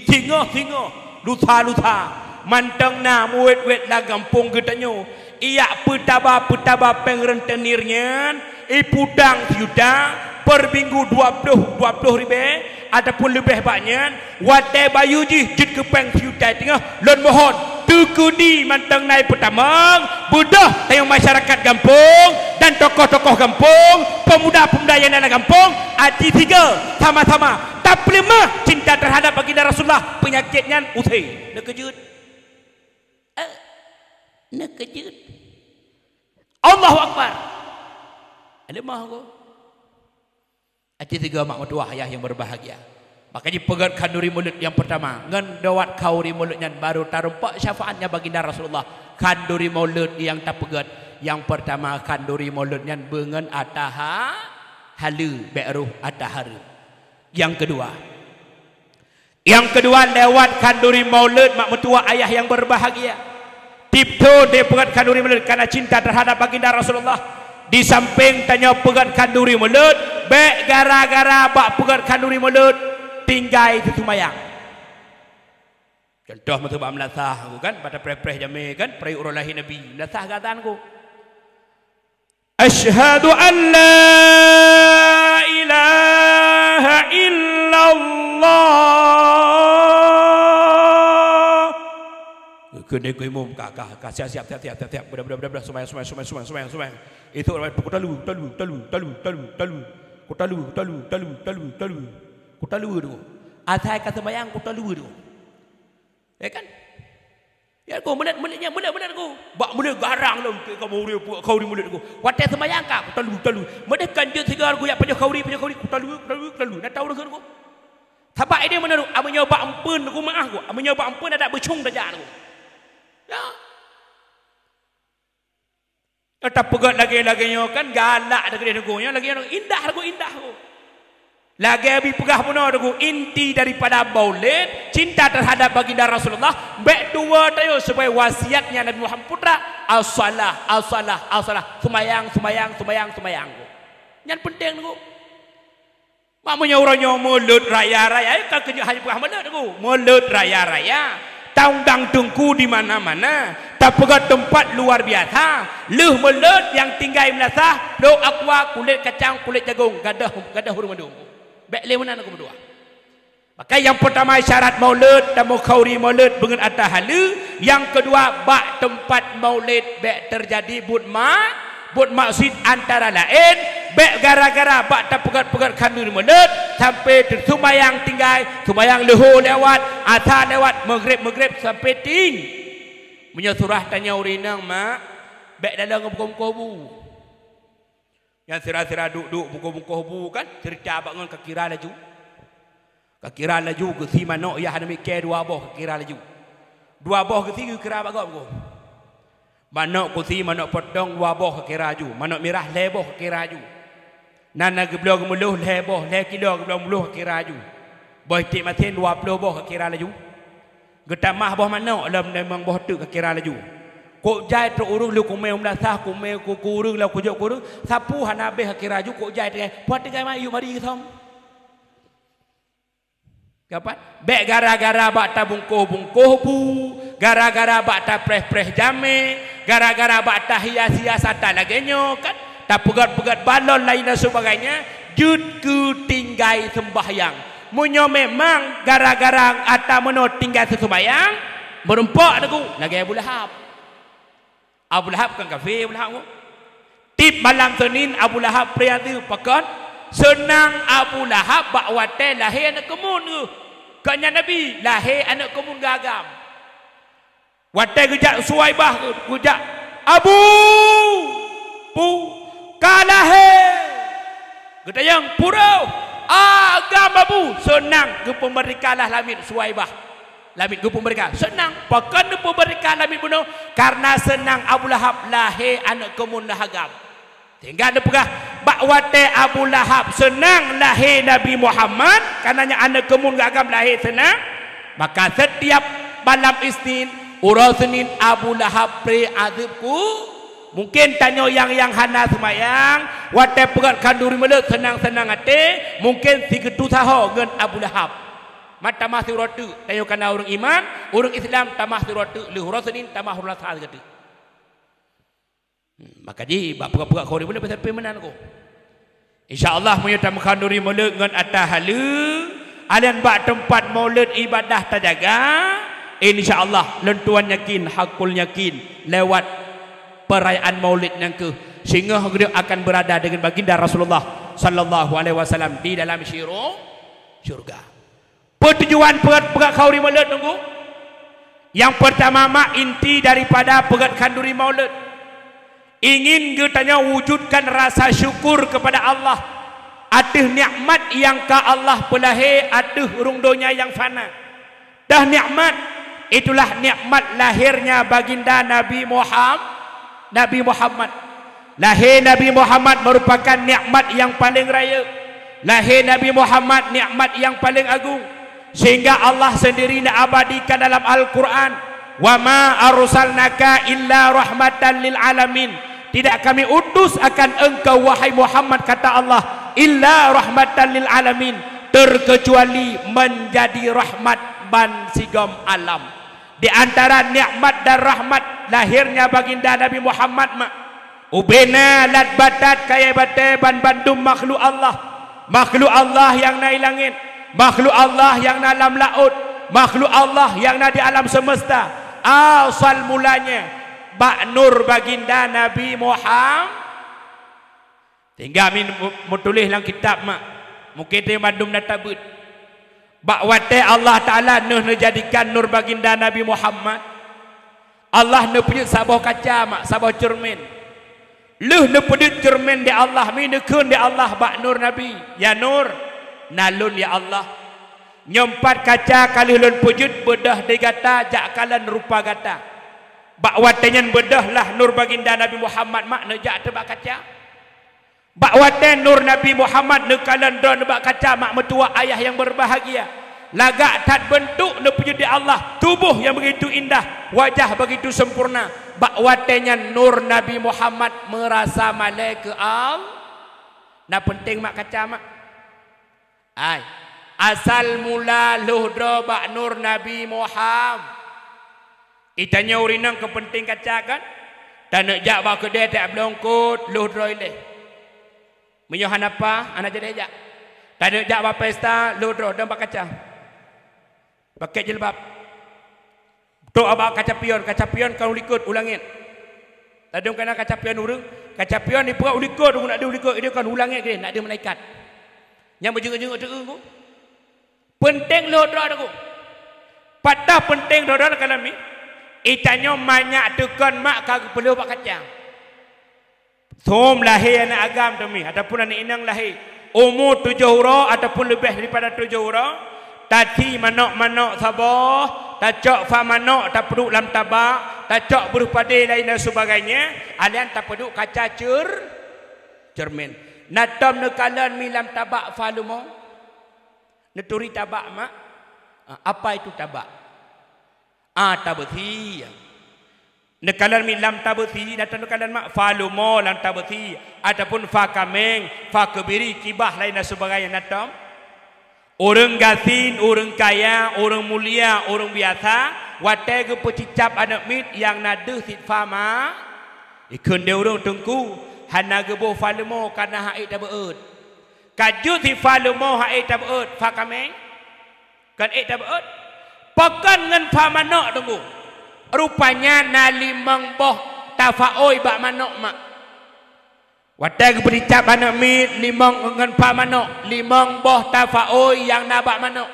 singoh-singoh, lusa-lusa, mantong na meuwét-wét lam gampông geutanyoe, ijak peutaba-peutaba péng rentenir nyan, iputang sijuta, per minggu dua ploh, dua ploh ribée, ataupun leubeh bak nyan, watée bayeue jih jeuet keu péng sijuta teungoh, lôn mohon, teukeudi mantong na ipeutamong, beudôh tanyoe masyarakat gampông dan tokoh-tokoh gampông, pemuda-pemuda nyang na lam gampông, aci tiga, sama-sama tapeuleumah cinta terhadap baginda Rasulullah, peunyakét nyan use. Neukeujeuet. Eh, neukeujeuet. Allahu Akbar. Alimah aku. Aci tiga mak meutuah ayah nyang berbahagia. Maka jipeugét khanduri mulod nyang peurtama. Ngon dawat khanduri mulod nyan baru tarumpok syafaatnya baginda Rasulullah. Khanduri mulod nyang tapeugét nyang peurtama, khanduri mulod nyan beungon atra ha-, haleue, bék roh atra hareuem. Nyang keudua, Nyang keudua, lewat khanduri mulod mak meutuah ayah nyang berbahagia. Tiep thon tapeugét khanduri mulod karena cinta terhadap baginda Rasulullah. Di sampéng tanyoe peugét khanduri mulod, bék gara-gara bak peugét khanduri mulod tinggai teuseumayang. Contoh meutuah bak meulasah aku kan, bak tapreh-preh jamé kan, peureuguek uroe lahé Nabi, meulasah geuazan aku. Asyhadu an la ilaha illallah. Keuneuk imum ka, ka, ka, siap, siap, siap, siap, siap, siap. Beudah, beudah, beudah, beudah. Seumayang, seumayang, seumayang, seumayang, seumayang. Itu orang kutalue, talue, talue, talue, talue, talue. Kutalue, talue, talue, talue, talue. Kutalue tu. Asai ka seumayang, kutalue tu. Ya kan? Ya, ku mulod, mulod nyan, mulod, mulod ku. Bak mulod garang lom, keu kamoe ureueng peugét khanduri mulod ku. Watée seumayang ka, kutalue, talue. Meudeh kan jeuet sigoe ku jak pajoh khanduri, pajoh khanduri, kutalue, kutalue, kutalue. Na tahu deungon ku. Sabab ideh meunan, ameunyoe bak empeuen ku meu'ah ku. Ameunyoe bak empeuen adak beucong tajak ku. Ya. Tapeugét lagée-lagée nyoe kan galak teuh keudeh Teungku, nyoe lagée nyoe indah Teungku, indah Teungku. Lagée bak peugah bunoe Teungku, inti daripada maulid, cinta terhadap baginda Rasulullah, bék tuwoe tanyoe sebagai wasiatnya Nabi Muhammad putra, as-shalah, as-shalah, as-shalah, seumayang, seumayang, seumayang, seumayang. Nyan peunteng Teungku. Mak meunyoe uroe nyoe mulod raya-raya, ka keunyoe hana peugah mulod Teungku. Mulod raya-raya, taundang Teungku di mana-mana. Tapeugöt teumpat luar biasa, lheueh meuleuet nyang tinggai meulasah, ploh aqua, kulét kacang, kulét jagong, gadôh, gadôh ureuëng mandum. Bék lé meunan aku meudoá. Maka nyang peurtama syarat maulud, tamukhauri maulud beungon ata haleue, nyang keudua bak teumpat maulud bék teujadi buet ma-, buet maksiet antara laén, bék gara-gara bak tapeugöt-peugöt khanduri maulud sampai teuseumayang tinggai, seumayang leuhô lewat, asa lewat, maghrib-maghrib sampai ting. Meunyoe surah tanyoe ureuëng inong mak, bék dalam ngon bungkôh-bungkôh bu. Nyang sira-sira duek-duek bungkôh-bungkôh bu kan, ceurita bak ngon ka kira laju. Ka kira laju geusi manök yah hana mikée dua boh ka kira laju. Dua boh geusi geukira bak gob bungkôh. Manök geusi manök potong dua boh ka kira laju, manök mirah lhée boh ka kira laju. Nan na geubloe geumeulôh lhée boh, lhée kilo geubloe meulôh ka kira laju. Boh iték masen dua ploh boh ka kira laju. Geutamah boh manök lom limong boh teuk ka kira laju. Kok jai trok ureuëng lheueh kumé u meulasah, kumé ku, ku ureuëng lom kujok ku ureuëng, sapeue hana abéh ka kira laju, kok jai tinggai, puah tinggai mayuek mari geusöm. Kapan? Bék gara-gara bak tabungkôh-bungkôh bu, gara-gara bak tapreh-preh jamé, gara-gara bak tahias-hias ata lagée nyoe kan, tapeugöt-peugöt balon laén dan sebagainya, jeuet keu tinggai seumbahyang. Meunyoe memang gara-gara ata meunoe tinggai seuseumayang, meurumpok teungku lagée Abu Lahab. Abu Lahab kan kafé, Abu Lahab. Tieb malam Seunin Abu Lahab pré azeub pakon? Seunang Abu Lahab bak watée lahé aneuëk keumun geuh. Kon nyan Nabi lahé aneuëk keumun geuagam. Watée geujak Suwaibah, geujak, "Abu, pu, ka lahé." Geutanyong, "Peue rôh?" "Agam, Abu." Seunang geupeumeurikalah lamiet Suwaibah. Lamiet geupeumeurika. Seunang. Pakon geupeumeurika lamiet bunoe? Karena seunang Abu Lahab lahé aneuëk keumun lheueh agam. Sehingga neupeugah, bak watée Abu Lahab seunang lahé Nabi Muhammad, kareuna nyan aneuëk keumun geuagam lahé seunang, maka setiap malam Isnin, uroe Seunin Abu Lahab pré azeub ku. Mungken tanyoe nyang, nyang hana seumayang, watée peugét khanduri meuleuet seunang-seunang até, mungken sigeuteusaho ngon Abu Lahab. Man tamah sidroe teuk, tanyoe kana ureuëng iman, ureuëng Islam tamah sidroe teuk lheueh uroe Seunin tamah uroe Selasa sigoe teuk. Hmm, maka jih bak peugah-peugah khanduri meuleuet pasai pih meunan ko. Insya Allah meunyoe tameukhaduri meuleuet ngon ata haleue, alèh bak teumpat maulid ibadah tajaga, insya Allah lôn tuan yakin, hakul yakin lewat perayaan maulid nyan keuh singoh geutanyoe akan berada dengan baginda Rasulullah sallallahu alaihi wasallam di dalam syuru-, syurga. Peue tujuan peugét-peugét khanduri meuleuet teungku? Nyang peurtama mak inti daripada peugét khanduri maulid. Ingin geutanyoe wujudkan rasa syukur kepada Allah ateueh nikmat nyang ka Allah peulahé ateueh rhueng donya nyang fana. Dah nikmat, itulah nikmat lahirnya baginda Nabi Muham-, Nabi Muhammad. Lahé Nabi Muhammad merupakan nikmat nyang paleng rayeuk. Lahé Nabi Muhammad nikmat nyang paleng agung, sehingga Allah sendiri na abadikan dalam Al-Quran, "Wa ma arsalnaka illa rahmatan lil alamin." Tidak kami utus akan engkau, wahai Muhammad, kata Allah, "illa rahmatan lil alamin," terkecuali menjadi rahmat bansigom alam. Di antara nikmat dan rahmat lahirnya baginda Nabi Muhammad mak, ubena lat batat kayée batée ban bandum makhluk Allah. Makhluk Allah nyang na di langét, makhluk Allah nyang na lam laôt, makhluk Allah nyang na di alam semesta. Asal mulanya bak nur baginda Nabi Muhammad. Sehingga min-, mu-, meutuléh lam kitab mak, mungken teuh mandum na tabeuet. Bak watée Allah Taala neuh neujadikan nur baginda Nabi Muhammad, Allah neupeujeuet saboh kaca mak, saboh ceureumen. Lheueh neupeujeuet ceureumen di Allah, mi neukheun di Allah bak nur Nabi, "Ya nur, na lôn ya Allah. Nyoe pat kaca ka lheueh lôn peujeuet beudôh di gata jak kalon rupa gata." Bak watée nyan beudôh lah nur baginda Nabi Muhammad mak neujak teubak kaca. Bak watée nur Nabi Muhammad neukalon droeneuh bak kaca mak meutuwah ayah nyang berbahagia, lagak that beuntuk neupeujeuet di Allah, tuboh nyang begitu indah, wajah begitu sempurna. Bak watée nyan nur Nabi Muhammad meurasa malée keu Allah. Na peunteng mak kaca mak? Ai, asal mula lheueh droe bak nur Nabi Muham-, Itanyoe ureueng inong keu peunteng kaca kan? Taneuk jak bak keudè tajak bloe eungkôt, lhôh droe ilèe. Meunyoe hana paih, hana jadi jak. Taneuk jak bak pesta, lhôh droe dong bak kaca. Pakèk jilbab. Trôk bak kaca pion, kaca pion kon u likôt, u langèt. Ladôm kana kaca pion ureueng, kaca pion dipeugah u likôt, ureueng nak deuh u likôt, ideh kon u langèt keudeh, nak deuh malaikat. Nyang beujeuet-jeuet teueu. Peunteng lhôh droe teungku. Pat teuh peunteng lhôh droe kalon mi. Itanyoe manyak teukon mak ka geupeulhôh bak kaca. Sôm lahé aneuk agam teumi ataupun aneuk inong lahé, umu tujoh uroe ataupun leubeh daripada tujoh uroe, tathi manök-manök saboh, tacok fa manök tapeuduek lam tabak, tacok breuh padé laén dan sebagainya, alèh nyan tapeuduek kaca cer-, cermin. Na tom neukalon mi lam tabak fa leumo? Neuturi tabak mak? Ah, apa itu tabak? Ah, tabeusi. Neukalon mi lam tabeusi, na tom neukalon mak fa leumo lam tabeusi, ataupun fa kaméng, fa keubiri, kibah laén dan sebagainya na tom. Ureueng gasien, ureueng kaya, ureueng mulia, ureueng biasa, watèe geupeucicab aneuk miet nyang na deuh cit fa ma, ikheun lé ureueng teungku, hana geuboh fa leumo kana han ék tabeuet. Ka jeuet cit fa leumo han ék tabeuet, fa kaméng? Kon ék tabeuet? Pakon ngon fa manök teungku? Rupanya na limong boh tafaôi bak manök mak. Watèe geupeucicab aneuk miet limong ngon fa manök, limong boh tafaôi nyang na bak manök.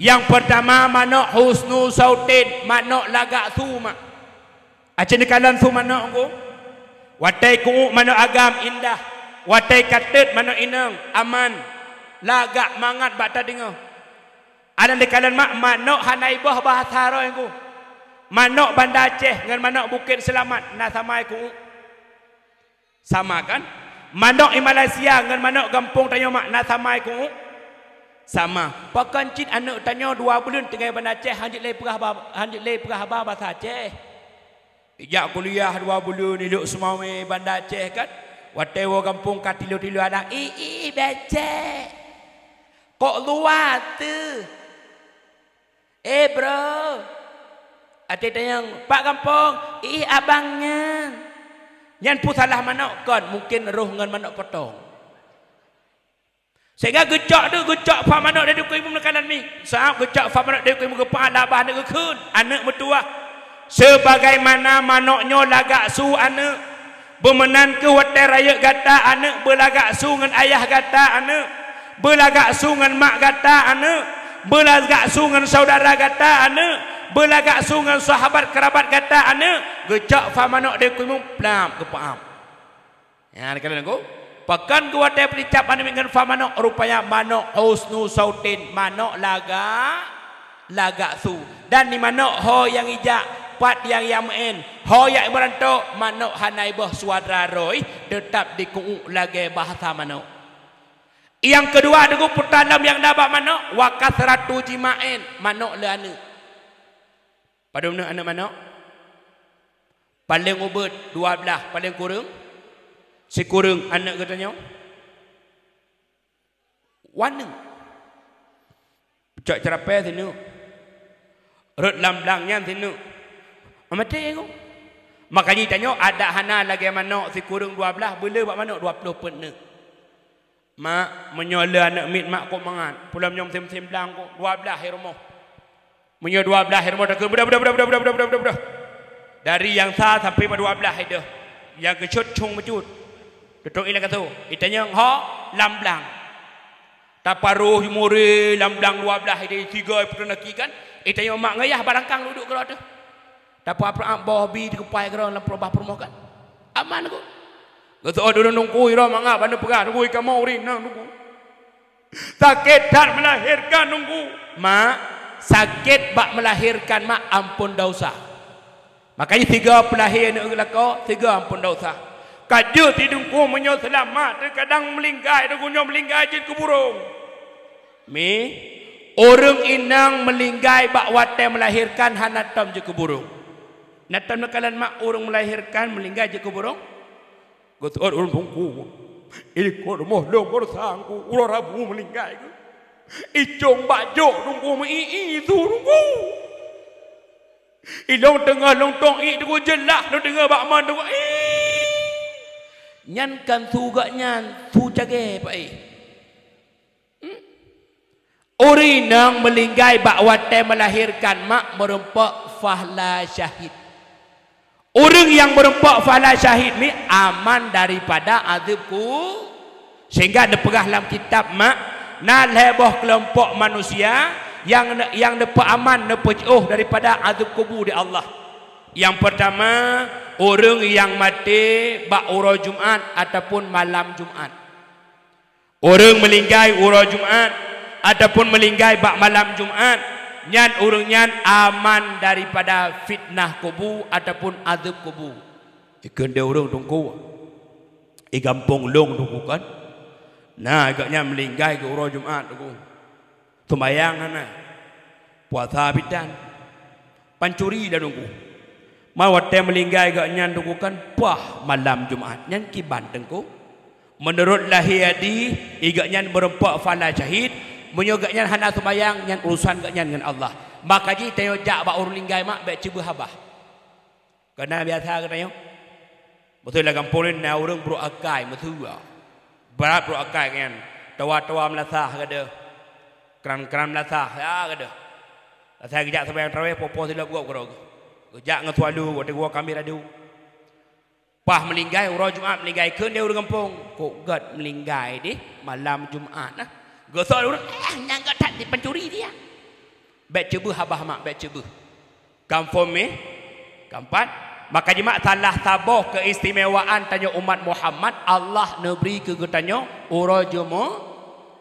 Nyang peurtama manök husnu sautin, manök lagak su mak. Aci neukalon su manök teungku. Watèe keu uek manök agam indah, watèe ka teut manök inong aman, lagak mangat bak tadeungoe. Adak neukalon mak, manök hana iboh bahasa droe teungku. Manök Banda Aceh ngon manök Bukét Seulamat na sama keu uek. Sama kan? Manök i Malaysia ngon manök gampông tanyoe mak na sama keu uek? Sama. Pakon cit aneuk tanyoe dua buleuen tinggai Banda Aceh han jeuet lé peugah ba-, han jeuet lé peugah haba basa Aceh. Ijak kuliah dua buleuen ilok seumawé Banda Aceh kan? Watèe woe gampông ka tilu-tilu adak, "Ih, ih, becek. Kok luwa teuh?" "Eh, bro." Até tanyong, "Pak gampông?" "Ih, abang nyan." Nyan peue salah manök kon, mungken roh ngon manök potong. Sehingga geucok tu, geucok fa manök dari kuimu neukalon mi. Saat geucok fa manök dari kuimu geupeu'ah labah aneuk geukheun, aneuk meutuwah. Sebagaimana manök nyoe lagak su aneuk, beumeunan keuh watèe rayeuk gata aneuk beulagak su ngon ayah gata aneuk, beulagak su ngon mak gata aneuk, beulagak su ngon saudara gata aneuk, beulagak su ngon sahabat kerabat gata aneuk, geucok fa manök dari kuimu, plap, geupeu'ah. Nyan keuh teungku. Pakon geuwatèe peucicab aneuk miet ngon fa manök, rupanya manök husnu sautin, manök lagak, lagak su. Dan di manök ho nyang ijak, pat nyang, nyang meu'en, ho nyang imeurantô, manök hana iboh suara roh, teutap dikeu uek lagèe bahasa manök. Nyang keudua teungku, peutalom nyang na bak manök, wa kasratu jima'in, manök le aneuk. Padum neuk aneuk manök? Paleng ubit dua blaih, paleng kureueng sikureueng aneuk geutanyoe. Waneuk. Cok ceurapée sineuk. Rot lam blang nyan sineuk. Maté ku. Makajih tanyoe adak hana lagée manök sikureueng dua blaih, beuleu bak manök dua ploh peuet neuk. Mak, meunyoe le aneuk miet mak kok mangat, pulom nyang sim-sim blang kok dua blaih i rumoh. Meunyoe dua blaih i rumoh takheun, "Beudoh, beudoh, beudoh." Dari nyang sa sampai bak dua blaih i deuh. Nyang geucot cong meucut. Tutong ilang kato. Itanyong ho lam blang. Taparoh jumure lam blang dua blaih i deuh, tiga peuteunaki kan. Itanyong mak ngayah barangkang duek-duek keudroe teuh. Tapeuapeurak boh bi dikeupai keudroe lam peurubah peurumoh kan. Aman ku. Geuseuôt ureuëng nungku i roh mangat bak neupeugah, "Nungku i kamoe ureuëng nang nungku." Sakét that melahirkan nungku. Mak, sakét bak melahirkan mak ampôn dosa. Makanya tiga peulahé aneuk lakoe, tiga ampôn dosa. Ka jeuet si nungku meunyoe seulamat, teukadang meulinggai, nungku nyoe meulinggai jeuet keu burông. Mi, ureuëng inong meulinggai bak watée melahirkan hana tom jeuet keu burông. Na tom neukalon mak ureuëng melahirkan meulinggai jeuet keu burông? Geuseuôt ureuëng teungku. Ikot rumoh lôn beureusa nungku, uroe Rabu meulinggai geuh. Icong bak jok nungku, meu-i-i su nungku. Ilong teungoh lôn tong ié Teungku, jeulaih lôn deungoe bak mon Teungku. Ié. Nyan kan su geuh nyan, su cagée, Pak, ié. Hmm? Ureuëng inong meulinggai bak watée meulahirkan mak meurumpok fahla syahid. Ureuëng nyang meurumpok fahla syahid ni aman daripada azeueb ku-, sehingga neupeugah lam kitab mak, na lhée boh keulompok manusia nyang, nyang neupeuaman, neupeujiôh daripada azeueb kubu di Allah. Nyang peurtama, ureuëng nyang maté bak uroe Jumat ataupun malam Jumat. Ureuëng meulinggai uroe Jumat ataupun meulinggai bak malam Jumat, nyan ureuëng nyan aman daripada fitnah kubu ataupun azeueb kubu. Ikheun deh ureuëng Teungku, i gampông lôn Teungku kan, na gobnyan meulinggai keu uroe Jumat Teungku. Seumayang hana, puasa bidan, pancuri dan Teungku. Ma watée meulinggai gobnyan Teungku kan, paih malam Jumat nyan kiban Teungku. Meunurot lahé hadih, i gobnyan meurumpok fahla syahid, meunyoe gobnyan hana seumayang, nyan urusan gobnyan ngon Allah. Maka jih tanyoe jak bak ureuëng linggai mak bék ceubeuh habah. Keu na biasa geutanyoe. Beutôi lam gampông nyoe na ureuëng brok akai meuseue. Brat brok akai nyan. Tawa-tawa meulasah gadôh. Kran-kran meulasah, ya gadôh. Asai geujak seumayang tarawih, po-po silop gob keudroe geuh. Geujak ngon sualu, watée geuwoe kami radu. Paih meulinggai, uroe Jumat meulinggai, kheun deh ureuëng gampông. Kok gét meulinggai deh malam Jumat nah. Geusot ureuëng, eh, nyang gét that di pancuri dia. Bék ceubeuh habah mak, bék ceubeuh. Confirm, eh? Keempat, maka jih mak salah saboh keistimewaan tanyoe umat Muhammad, Allah neubri keu geutanyoe uroe Jumu-,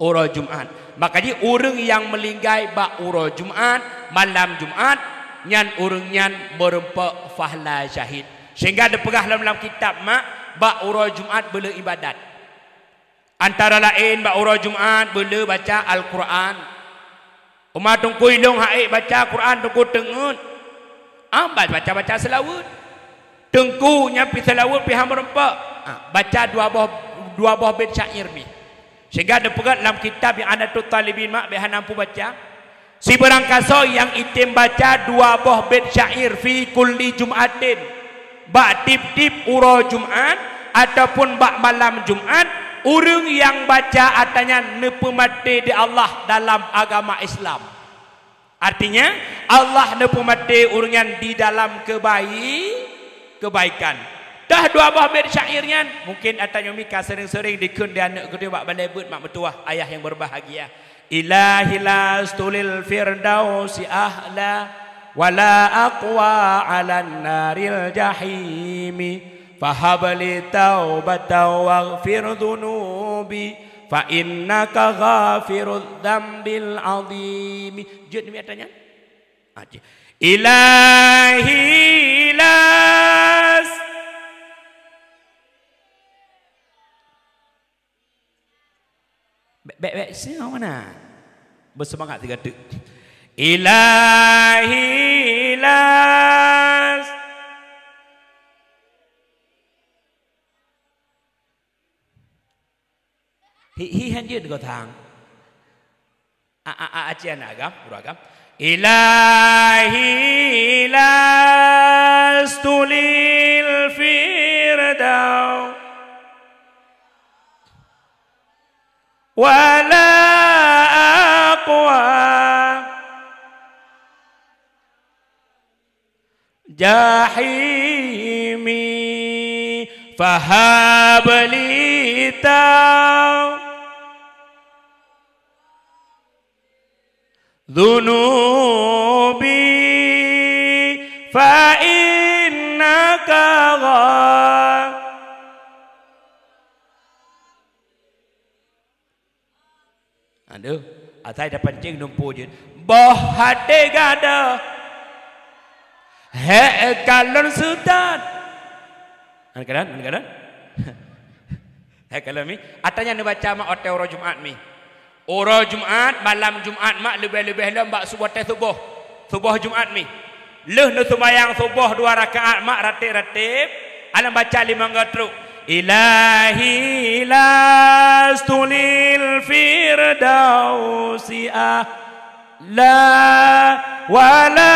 uroe Jumat. Maka jih ureuëng nyang meulinggai bak uroe Jumat, malam Jumat, nyan ureuëng nyan meurumpok fahla syahid. Sehingga neupeugah lom lam kitab mak, bak uroe Jumat beuleu ibadat. Antara laén bak uroe Jumat beuleu baca Al-Quran. Uma Teungku ilong hak ék baca Quran Teungku teungeut. Ah, ba-, baca-baca seulaweuet. Teungku nyan pih seulaweuet pih hana meurumpok. Ah, baca dua boh, dua boh bét syair mi. Sehingga neupeugét lam kitab nyang Anatut Talibin mak bék hana mampu baca. Sibarang kasoe nyang item baca dua boh bét syair fi kulli Jum'atin, bak tieb-tieb uroe Jumat ataupun bak malam Jumat, ureuëng nyang baca atra nyan neupeumaté di Allah dalam agama Islam. Artinya, Allah neupeumaté ureuëng nyan di dalam keubai-, keubaikan. Tah dua boh bét syair nyan, mungken atra nyoe mi ka seuring-seuring dikheun di aneuëk geutanyoe bak balée beuet mak meutuwah ayah nyang berbahagia. Ilahi lastu lil firdausi ahla, wa la aqwa 'alan naril jahimi. Fahab li taubatan waghfir dzunubi, fa innaka ghafirudz dzambil 'adzimi. Jeuet mi atra nyan? Ah, jeuet. Ilahi las- Bék, bék, bék, siapa mana? Beuseumangat sigoe teuk. Ilahi las-, hi, hi, hanjeut gotang. A, a, a, aci aneuk agam, guru agam. Ilahi lastu lil firdaus wala aqwa jahimi, fahab li tau dzunubi, fa innaka gha-, aduh, asai tapancing numpuk jeuet. Boh até gadôh. Hék kalon seutat. An kalon, an kalon. Hék kalon mi. Atra nyan neubaca mak watée uroe Jumat mi. Uroe Jumat, malam Jumat mak leubeh-leubeh lom bak suboh teh suboh. Suboh Jumat mi. Lheueh neuseumayang suboh dua rakaat mak rateb-rateb, alam baca limong goe trok. Ilahi lastu lil firdausi a'la wala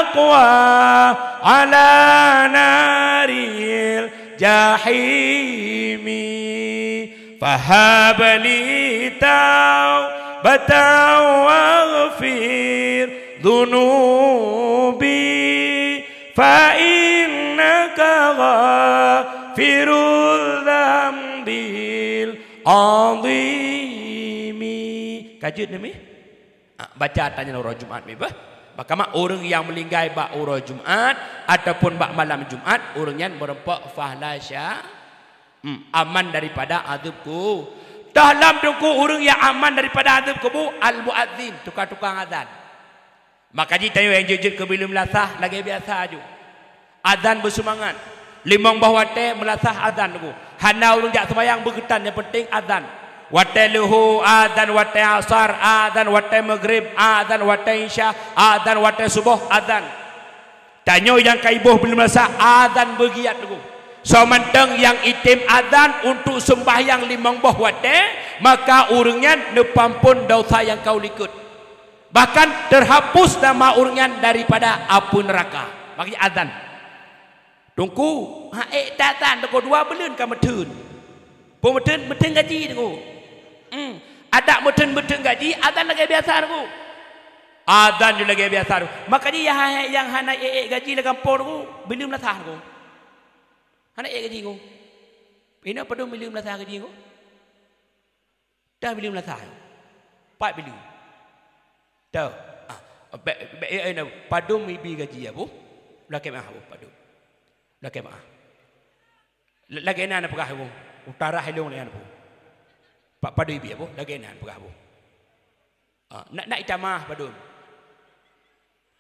aqu وعلى نار الجحيم. فهب لي توبة واغفر ذنوبي فإنك غافر الذنب العظيم. Ka jeuet neuh mi? Ah, baca tanyoe uroe Jumat mi beuh. Bak kamoe ureuëng nyang meuninggai bak uroe Jumat ataupun bak malam Jumat, ureuëng nyan meureumpok fahla sya-, hmm, aman daripada azab ku-, toh lom teungku ureuëng nyang aman daripada azab kubur, al-muadzin, tukang-tukang azan. Maka jih tanyoe nyang jeuet-jeuet keu bileueng meulasah lagée biasa aju. Azan beuseumangat. Limong boh watée meulasah azan teungku. Hana ureuëng jak seumayang beugeutan, nyang penting azan. Watée leuhô azan, watée asar azan, watée maghrib azan, watée isya azan, watée suboh azan. Tanyoe nyang ka iboh bileueng meulasah azan beugiat teungku. Soe mantong nyang item azan untuk seumbahyang limong boh watée, maka ureuëng nyan neupeuampon desya nyang ka u likot. Bahkan teuhapus nama ureuëng nyan daripada apui neuraka. Makajih azan. Teungku, ha ék tazan teungku dua buleuen ka meutheun. Peue meutheun, meutheun gaji teungku. Hmm. Adak meutheun-meutheun gaji, azan lagée biasa teungku. Azan ju lagée biasa teungku. Makajih nyang ha-, nyang hana ék-ék gaji lam gampông teungku, bileueng meulasah teungku. Hana ék gaji teungku. Inoe padum bileueng meulasah gaji teungku? Dah bileueng meulasah. Pat bileueng. Dah. Ah, bék, bék, eh, eh, padum ibi gaji ya, Bu? Lakée meuah, Bu, padum. Lakée meuah. L-, lagée na neupeugah, Bu. Utara hilong lagée na, Bu. Pa-, padum ibi ya, Bu? Lagée na neupeugah, Bu. Ah, nak, nak itamah padum.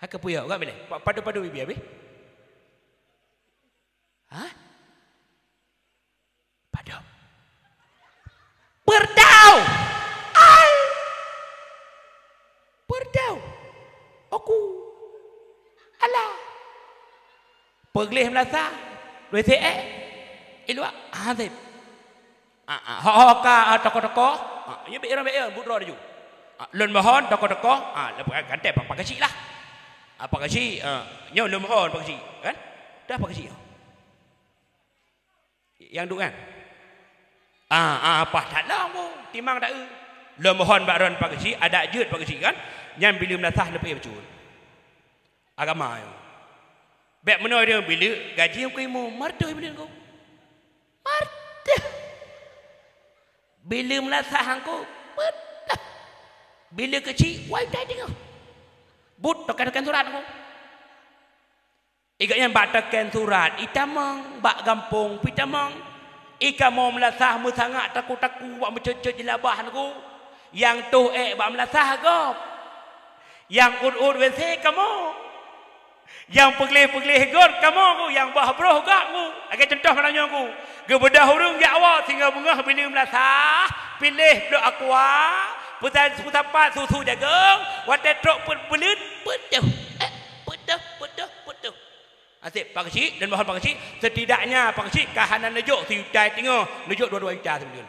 Hai keu puyok, gak bileh. Pa-, padum, padum ibi habéh. Hah? Padum. Peurtau! Ai! Peurtau! Oku! Alah! Peugleh meulasah, dua C E, iluak, haseb. Ah, ah, ho, ho, ka, ah, toko-toko, ah, nyoe bék iron, bék iron, budroe laju. Ah, lôn mohon toko-toko, ah, lepas gantée Pak, Pak Keuchik lah. Ah, Pak Keuchik, ah, nyoe lôn mohon Pak Keuchik, kan? Dah Pak Keuchik. Nyang duek nyan? Ah, ah, paih that lom, Bu. Timang taeu. Lôn mohon bak droen Pak Keuchik, adak jeuet Pak Keuchik kan? Nyan bileueng meulasah leupie bacut. Agama nyoe. Bék meunoe deungon bileueng gaji nyang kuimu, meureutoh bileueng ku. Meureutoh. Bileueng meulasah ku, meureutoh. Bileueng keuchik, wai tai teungoh. Buet token-token surat ku. I gobnyan bak token surat itamong, bak gampông pih itamong. I kamoe meulasah meusangat taku-taku bak meucot-cot jeulabah teungku. Nyang toh ék bak meulasah gob. Nyang uet-uet W C kamoe. Nyang peugleh-peugleh got kamoe ku, nyang bah broh gak ku. Lagée cuntoh malam nyoe ku. Geubeudôh ureuëng jak woe singoh beungoh bileueng meulasah, piléh blok aqua, peusa-, peusapat susu jagong, watée trok peuet buleuen, peuet deuh. Eh, peuet deuh, peuet deuh, peuet deuh. Haseb Pak Keuchik dan mohon Pak Keuchik, setidaknya Pak Keuchik ka hana neujok sijuta teungoh, neujok dua-dua juta sibuleuen.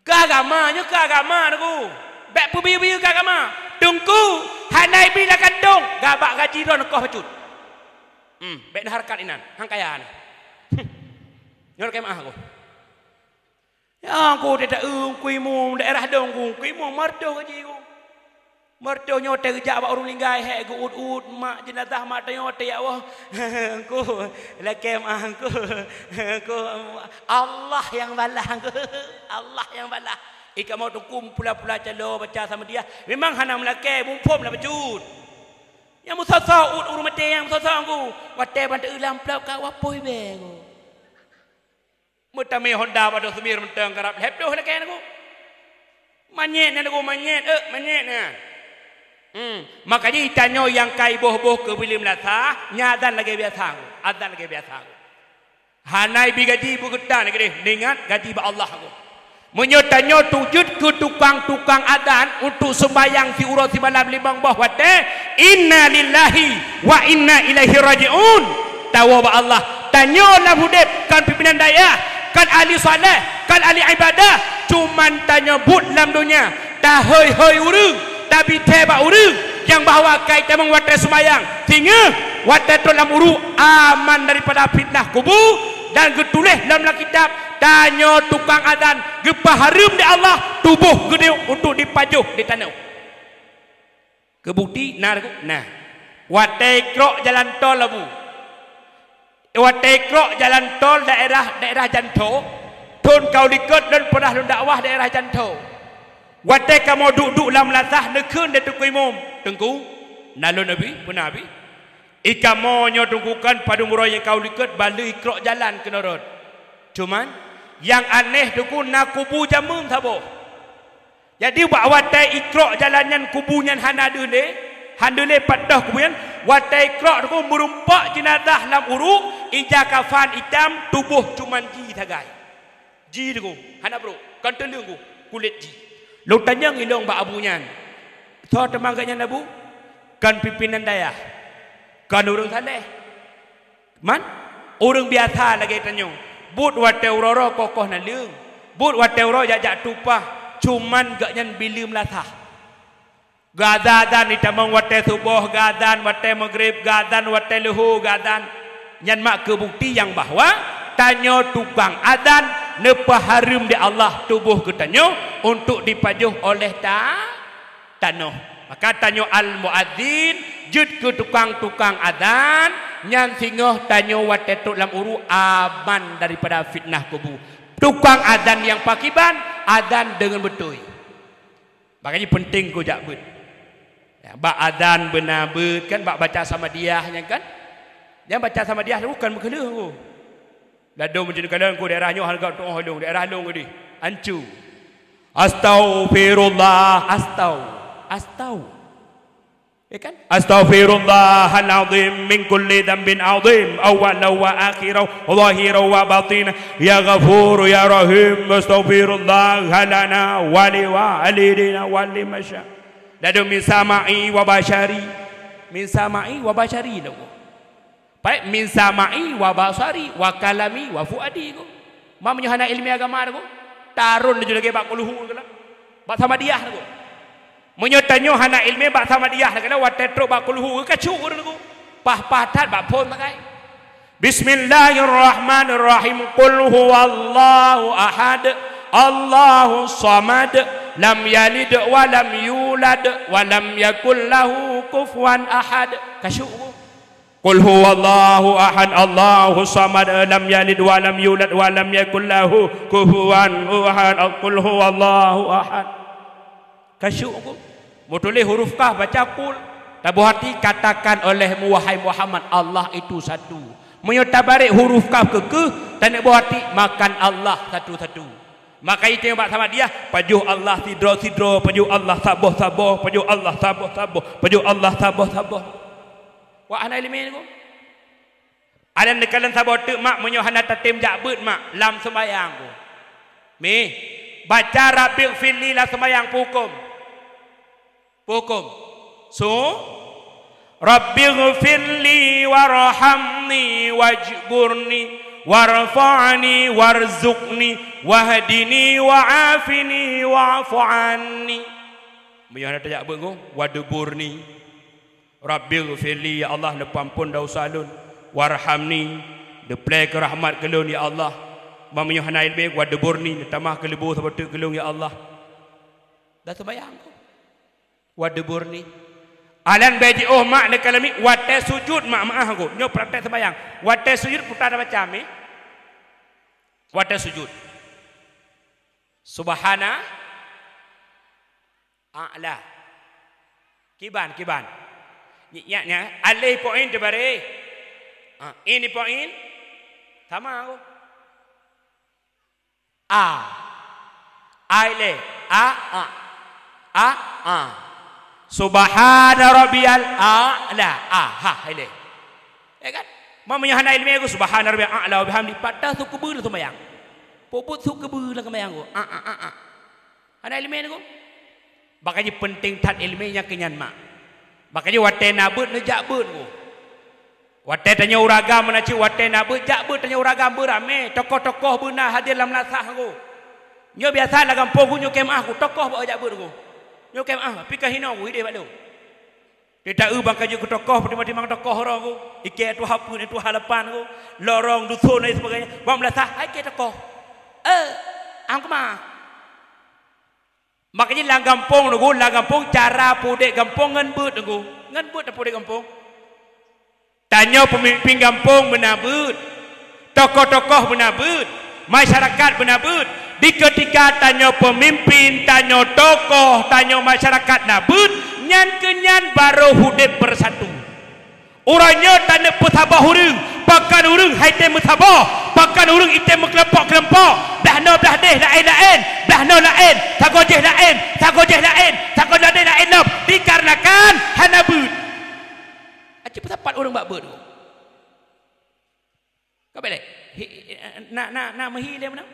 Keu agama, nyoe keu agama, Teungku. Bék peubiyeu-biyeu keu agama. Teungku, hana ibi lam kantong, gabak gaji droe neukoh bacut. Hmm, bék neuhareukat inan, han kaya nyan. Hmm. Nyoe lakée meuah ku. Ya, ku teuta-eu, ku imeum daerah dong ku, ku imeum meureutoh gaji ku. Meureutoh nyoe teuh geujak bak ureuëng linggai, hék geuut-ut mak jeunazah mak tanyoe teuh ya Allah. Ku lakée meuah ku. Ku Allah nyang balah ku. Allah nyang balah. I kamoe teungku meupula-pula calo baca Samadiyah. Memang hana meulakée, muphom lam bacut. Nyang meusoe-soe ut ureuëng maté nyang meusoe-soe ku. Watée ban teu lam plop ka wapoh ibée ku. Meutamé honda bak Dok Seumir mantong karab lhée ploh lakée nyan ku. Manyét nyan ku, manyét, eh, manyét nyan. Hmm, maka jih tanyoe nyang ka iboh-boh keu bileueng meulasah, nyan azan lagée biasa ku. Azan lagée biasa ku. Hana ibi gaji beugeutan keudeh, neuingat gaji bak Allah ku. Meunyoe tanyoe tujeuet keu tukang-tukang azan untuk seumbahyang siuroe simalam limong boh watée, inna lillahi wa inna ilaihi raji'un. Tawoe bak Allah. Tanyoe lam udeb kon pimpinan dayah, kon ahli saleh, kon ahli ibadah, cuman tanyoe buet lam donya, tahôi-hôi ureuëng, tabithée bak ureuëng, Nyang bahwa kai tamong watée seumayang, singoh watée trok lam uruek aman daripada fitnah kubu, dan geutuléh lam, lam kitab, tanyoe tukang azan geupeuhareuem lé Allah tuboh geutanyoe untuk dipajoh di tanoh. Keubukti na, na. Watée ikrok jalan tol Abu. Watée ikrok jalan tol daerah, daerah Jantho, thon ka u likot lôn peurah lôn dakwah daerah Jantho. Watée kamoe duek-duek lam lasah neukheun lé Teungku Imum, "Teungku, na lôn Abi, peuna Abi?" "I kamoe nyoe Teungku kan padum uroe nyang ka u likot baleue ikrok jalan keunoe rot. Cuman, nyang aneh Teungku na kubu jameuem saboh." Jadi, bak watée ikrok jalan nyan kubu nyan hana deuh lé, hana deuh lé pat toh kubu nyan, watée ikrok Teungku meurumpok jeunazah lam uruek, ija kafan itam, tuboh cuman ji sagai. Ji Teungku, hana brok, kon teuleueng Teungku, kulét ji. Lôn tanyong ilong bak Abu nyan, "Soe teuma gobnyan Abu?" "Kon pimpinan dayah, kon ureuëng saleh." Man, ureuëng biasa lagée tanyoe, buet watée uroe-uroe koh-koh naleueng, buet watée uroe jak-jak tupaih, cuman gobnyan bileuem lasah. Geuazan-azan itamong watée suboh, geuazan watée maghrib, geuazan watée leuhô, geuazan. Nyan mak keubukti nyang bahwa tanyoe tukang azan neupeuhareuem lé Allah tuboh geutanyoe untuk dipajoh oleh ta-, tanoh. Maka tanyoe al-muadzin jeuet keu tukang-tukang azan, nyan singoh tanyoe watée trok lam uruek aman daripada fitnah kubu. Tukang azan nyang pakiban, azan deungon beutôi. Makanya penting keu jak beuet. Ya, bak azan beuna beuet kan, bak baca Samadiyah nyan kan. Nyang baca Samadiyah tu kan meukeuleuh tu. Ladôm meujeuet kalon ku daerah nyoe hareuga tuoh lôn, daerah lôn geude. Ancu. Astaghfirullah, astau, astau. Ya kan? Astaghfirullahal azim min kulli dzambin azim, awwalan wa akhiran, zahiran wa batinan. Ya Ghafur, ya Rahim, astaghfirullah lana wa liwalidina wa liman sya-, ladôm min sama'i wa basyari. Min sama'i wa basyari lagoe. Baik, min sama'i wa basari wa kalami wa fuadi ko. Ma meunyoe hana iéleumé agama ko, tarôn laju lagée bak kulhu ko lah. Bak Samadiyah ko. Meunyoe tanyoe hana iéleumé bak Samadiyah ko, watée trok bak kulhu ko, ka cuk ureuëng ko. Pah-pah that bak phon sagai. Bismillahirrahmanirrahim. Qul huwallahu ahad. Allahus samad. Lam yalid wa lam yulad wa lam yakul lahu kufuwan ahad. Ka cuk ko. Qul huwallahu ahad, Allahus samad, lam yalid wa lam yulad wa lam yakul lahu kufuwan ahad. Qul huwallahu ahad. Ka cuk ko. Meutuléh huruf kaf baca qul. Taboh hati, katakan olehmu, wahai Muhammad, Allah itu satu. Meunyoe tabarek huruf kaf keu keuh, taneuk boh hati, makan Allah satu-satu. Maka itu nyang bak Samadiyah, pajoh Allah sidroe-sidroe, pajoh Allah saboh-saboh, pajoh Allah saboh-saboh, pajoh Allah saboh-saboh. Wah, hana iéleumé ko. Adan neukalon saboh teuk mak, meunyoe hana tatem jak beuet mak, lam seumayang ko. Mih, baca Rabbighfirli lam seumayang, peu hukôm? Peu hukôm? Su-, Rabbighfirli warhamni wajburni warfa'ni warzuqni wahdini wa'afini wa'fu anni. Meunyoe hana tajak beuet ko, wadburni. Rabbighfirli, ya Allah, neupeuamphon desya lôn. Warhamni, neuplée keu rahmat keu lôn, ya Allah. Meunyoe hana iéleumé, wadburni, neutamah keuleubô saboh teuk keu lôn, ya Allah. Dan seumayang ko. Wadburni. Alan bèk jiôh mak neukalon mi, watée sujud mak, meu'ah ko. Nyoe praktek seumayang. Watée sujud peue tabaca mi. Watée sujud. Subhana a'la. Kiban, kiban. Nyak, nyak, nyak. Alif poin teubareh. Ha, ini poin. Sama ko. A. A ilée. A, a. A, a. Subhana rabbiyal a'la. A, ha, ilée. Ya kan? Meunyoe hana iéleumé ko, subhana rabbiyal a'la wa bihamdi, pat toh su keubeue lam seumayang. Peu buet su keubeue lam seumayang ko. A, a, a, a. Hana iéleumé ko. Makajih peunteng that iéleumé nyang keu nyan mak. Makajih watée na beuet neujak beuet ko. Watée tanyoe ureuëng agam meunan cit, watée na beuet jak beuet tanyoe ureuëng agam beuramé, tokoh-tokoh beuna hadir lam lasah ko. Nyoe biasa lam gampông ko nyoe keu meu'ah ko, tokoh bak jak beuet ko. Nyoe keu meu'ah, pih ka hinoe ko idéh bak lôn. Di ta-eu bang ka jeuet keu tokoh, timang-timang tokoh roh ku. Ikei tuha peuet, tuha lapan ku. Lorong dusun dan sebagainya. Bang meulasah, hai kei tokoh. Eh, ang keumah. Makajih lam gampông nunggu, lam gampông cara pudek gampông ngon beuet nunggu. Ngon beuet tapudek gampông. Tanyoe peumimpin gampông beuna beuet. Tokoh-tokoh beuna beuet. Masyarakat beuna beuet. Di keutika tanyoe peumimpin, tanyoe tokoh, tanyoe masyarakat na beuet, nyan keu nyan barô udeb beusatu. Uroe nyoe taneuk peusaboh ureuëng, pakon ureuëng hai tem meusaboh, pakon ureuëng item meukelompok-kelompok, blah noe blah deh laén-laén, blah noe laén, sagoe jih laén, sagoe jih laén, sagoe jih laén lom, dikarenakan hana beuet. Aci peusapat ureuëng bak beuet. Ka belek. Hi, na, na, na meuhi lé meunan.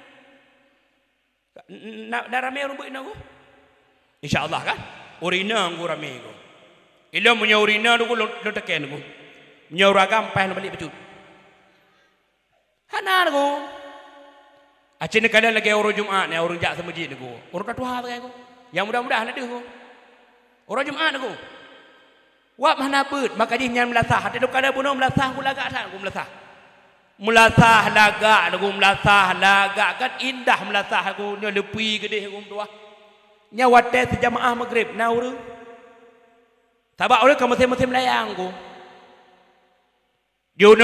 Na, na ramé ureuëng beuet inoe ku? Insya Allah kan? Ureuëng inoe ku ramé ku. Ilôn meunyoe ureuëng inoe ku lôn, lôn teken ku. Meunyoe ureuëng agam paih lôn balik bacut. Hana ku. Aci neukalon lagée ureuëng Jumat nyoe, ureuëng jak seumeujid ku. Ureuëng ka tuha sagai ku. Nyang muda-muda hana deuh ku. Ureuëng Jumat ku. Wab hana beuet, maka jih nyan meulasah. Até lôn kalon bunoe meulasah, ku lagak that ku meulasah. Meulasah lagak, lagu meulasah lagak, kan indah meulasah lagu nyoe leupie geudeh lagu meutuah. Nyan watée seujamaah Maghrib na ureuëng. Sabab ureuëng ka musém-musém layang ku. Di unoe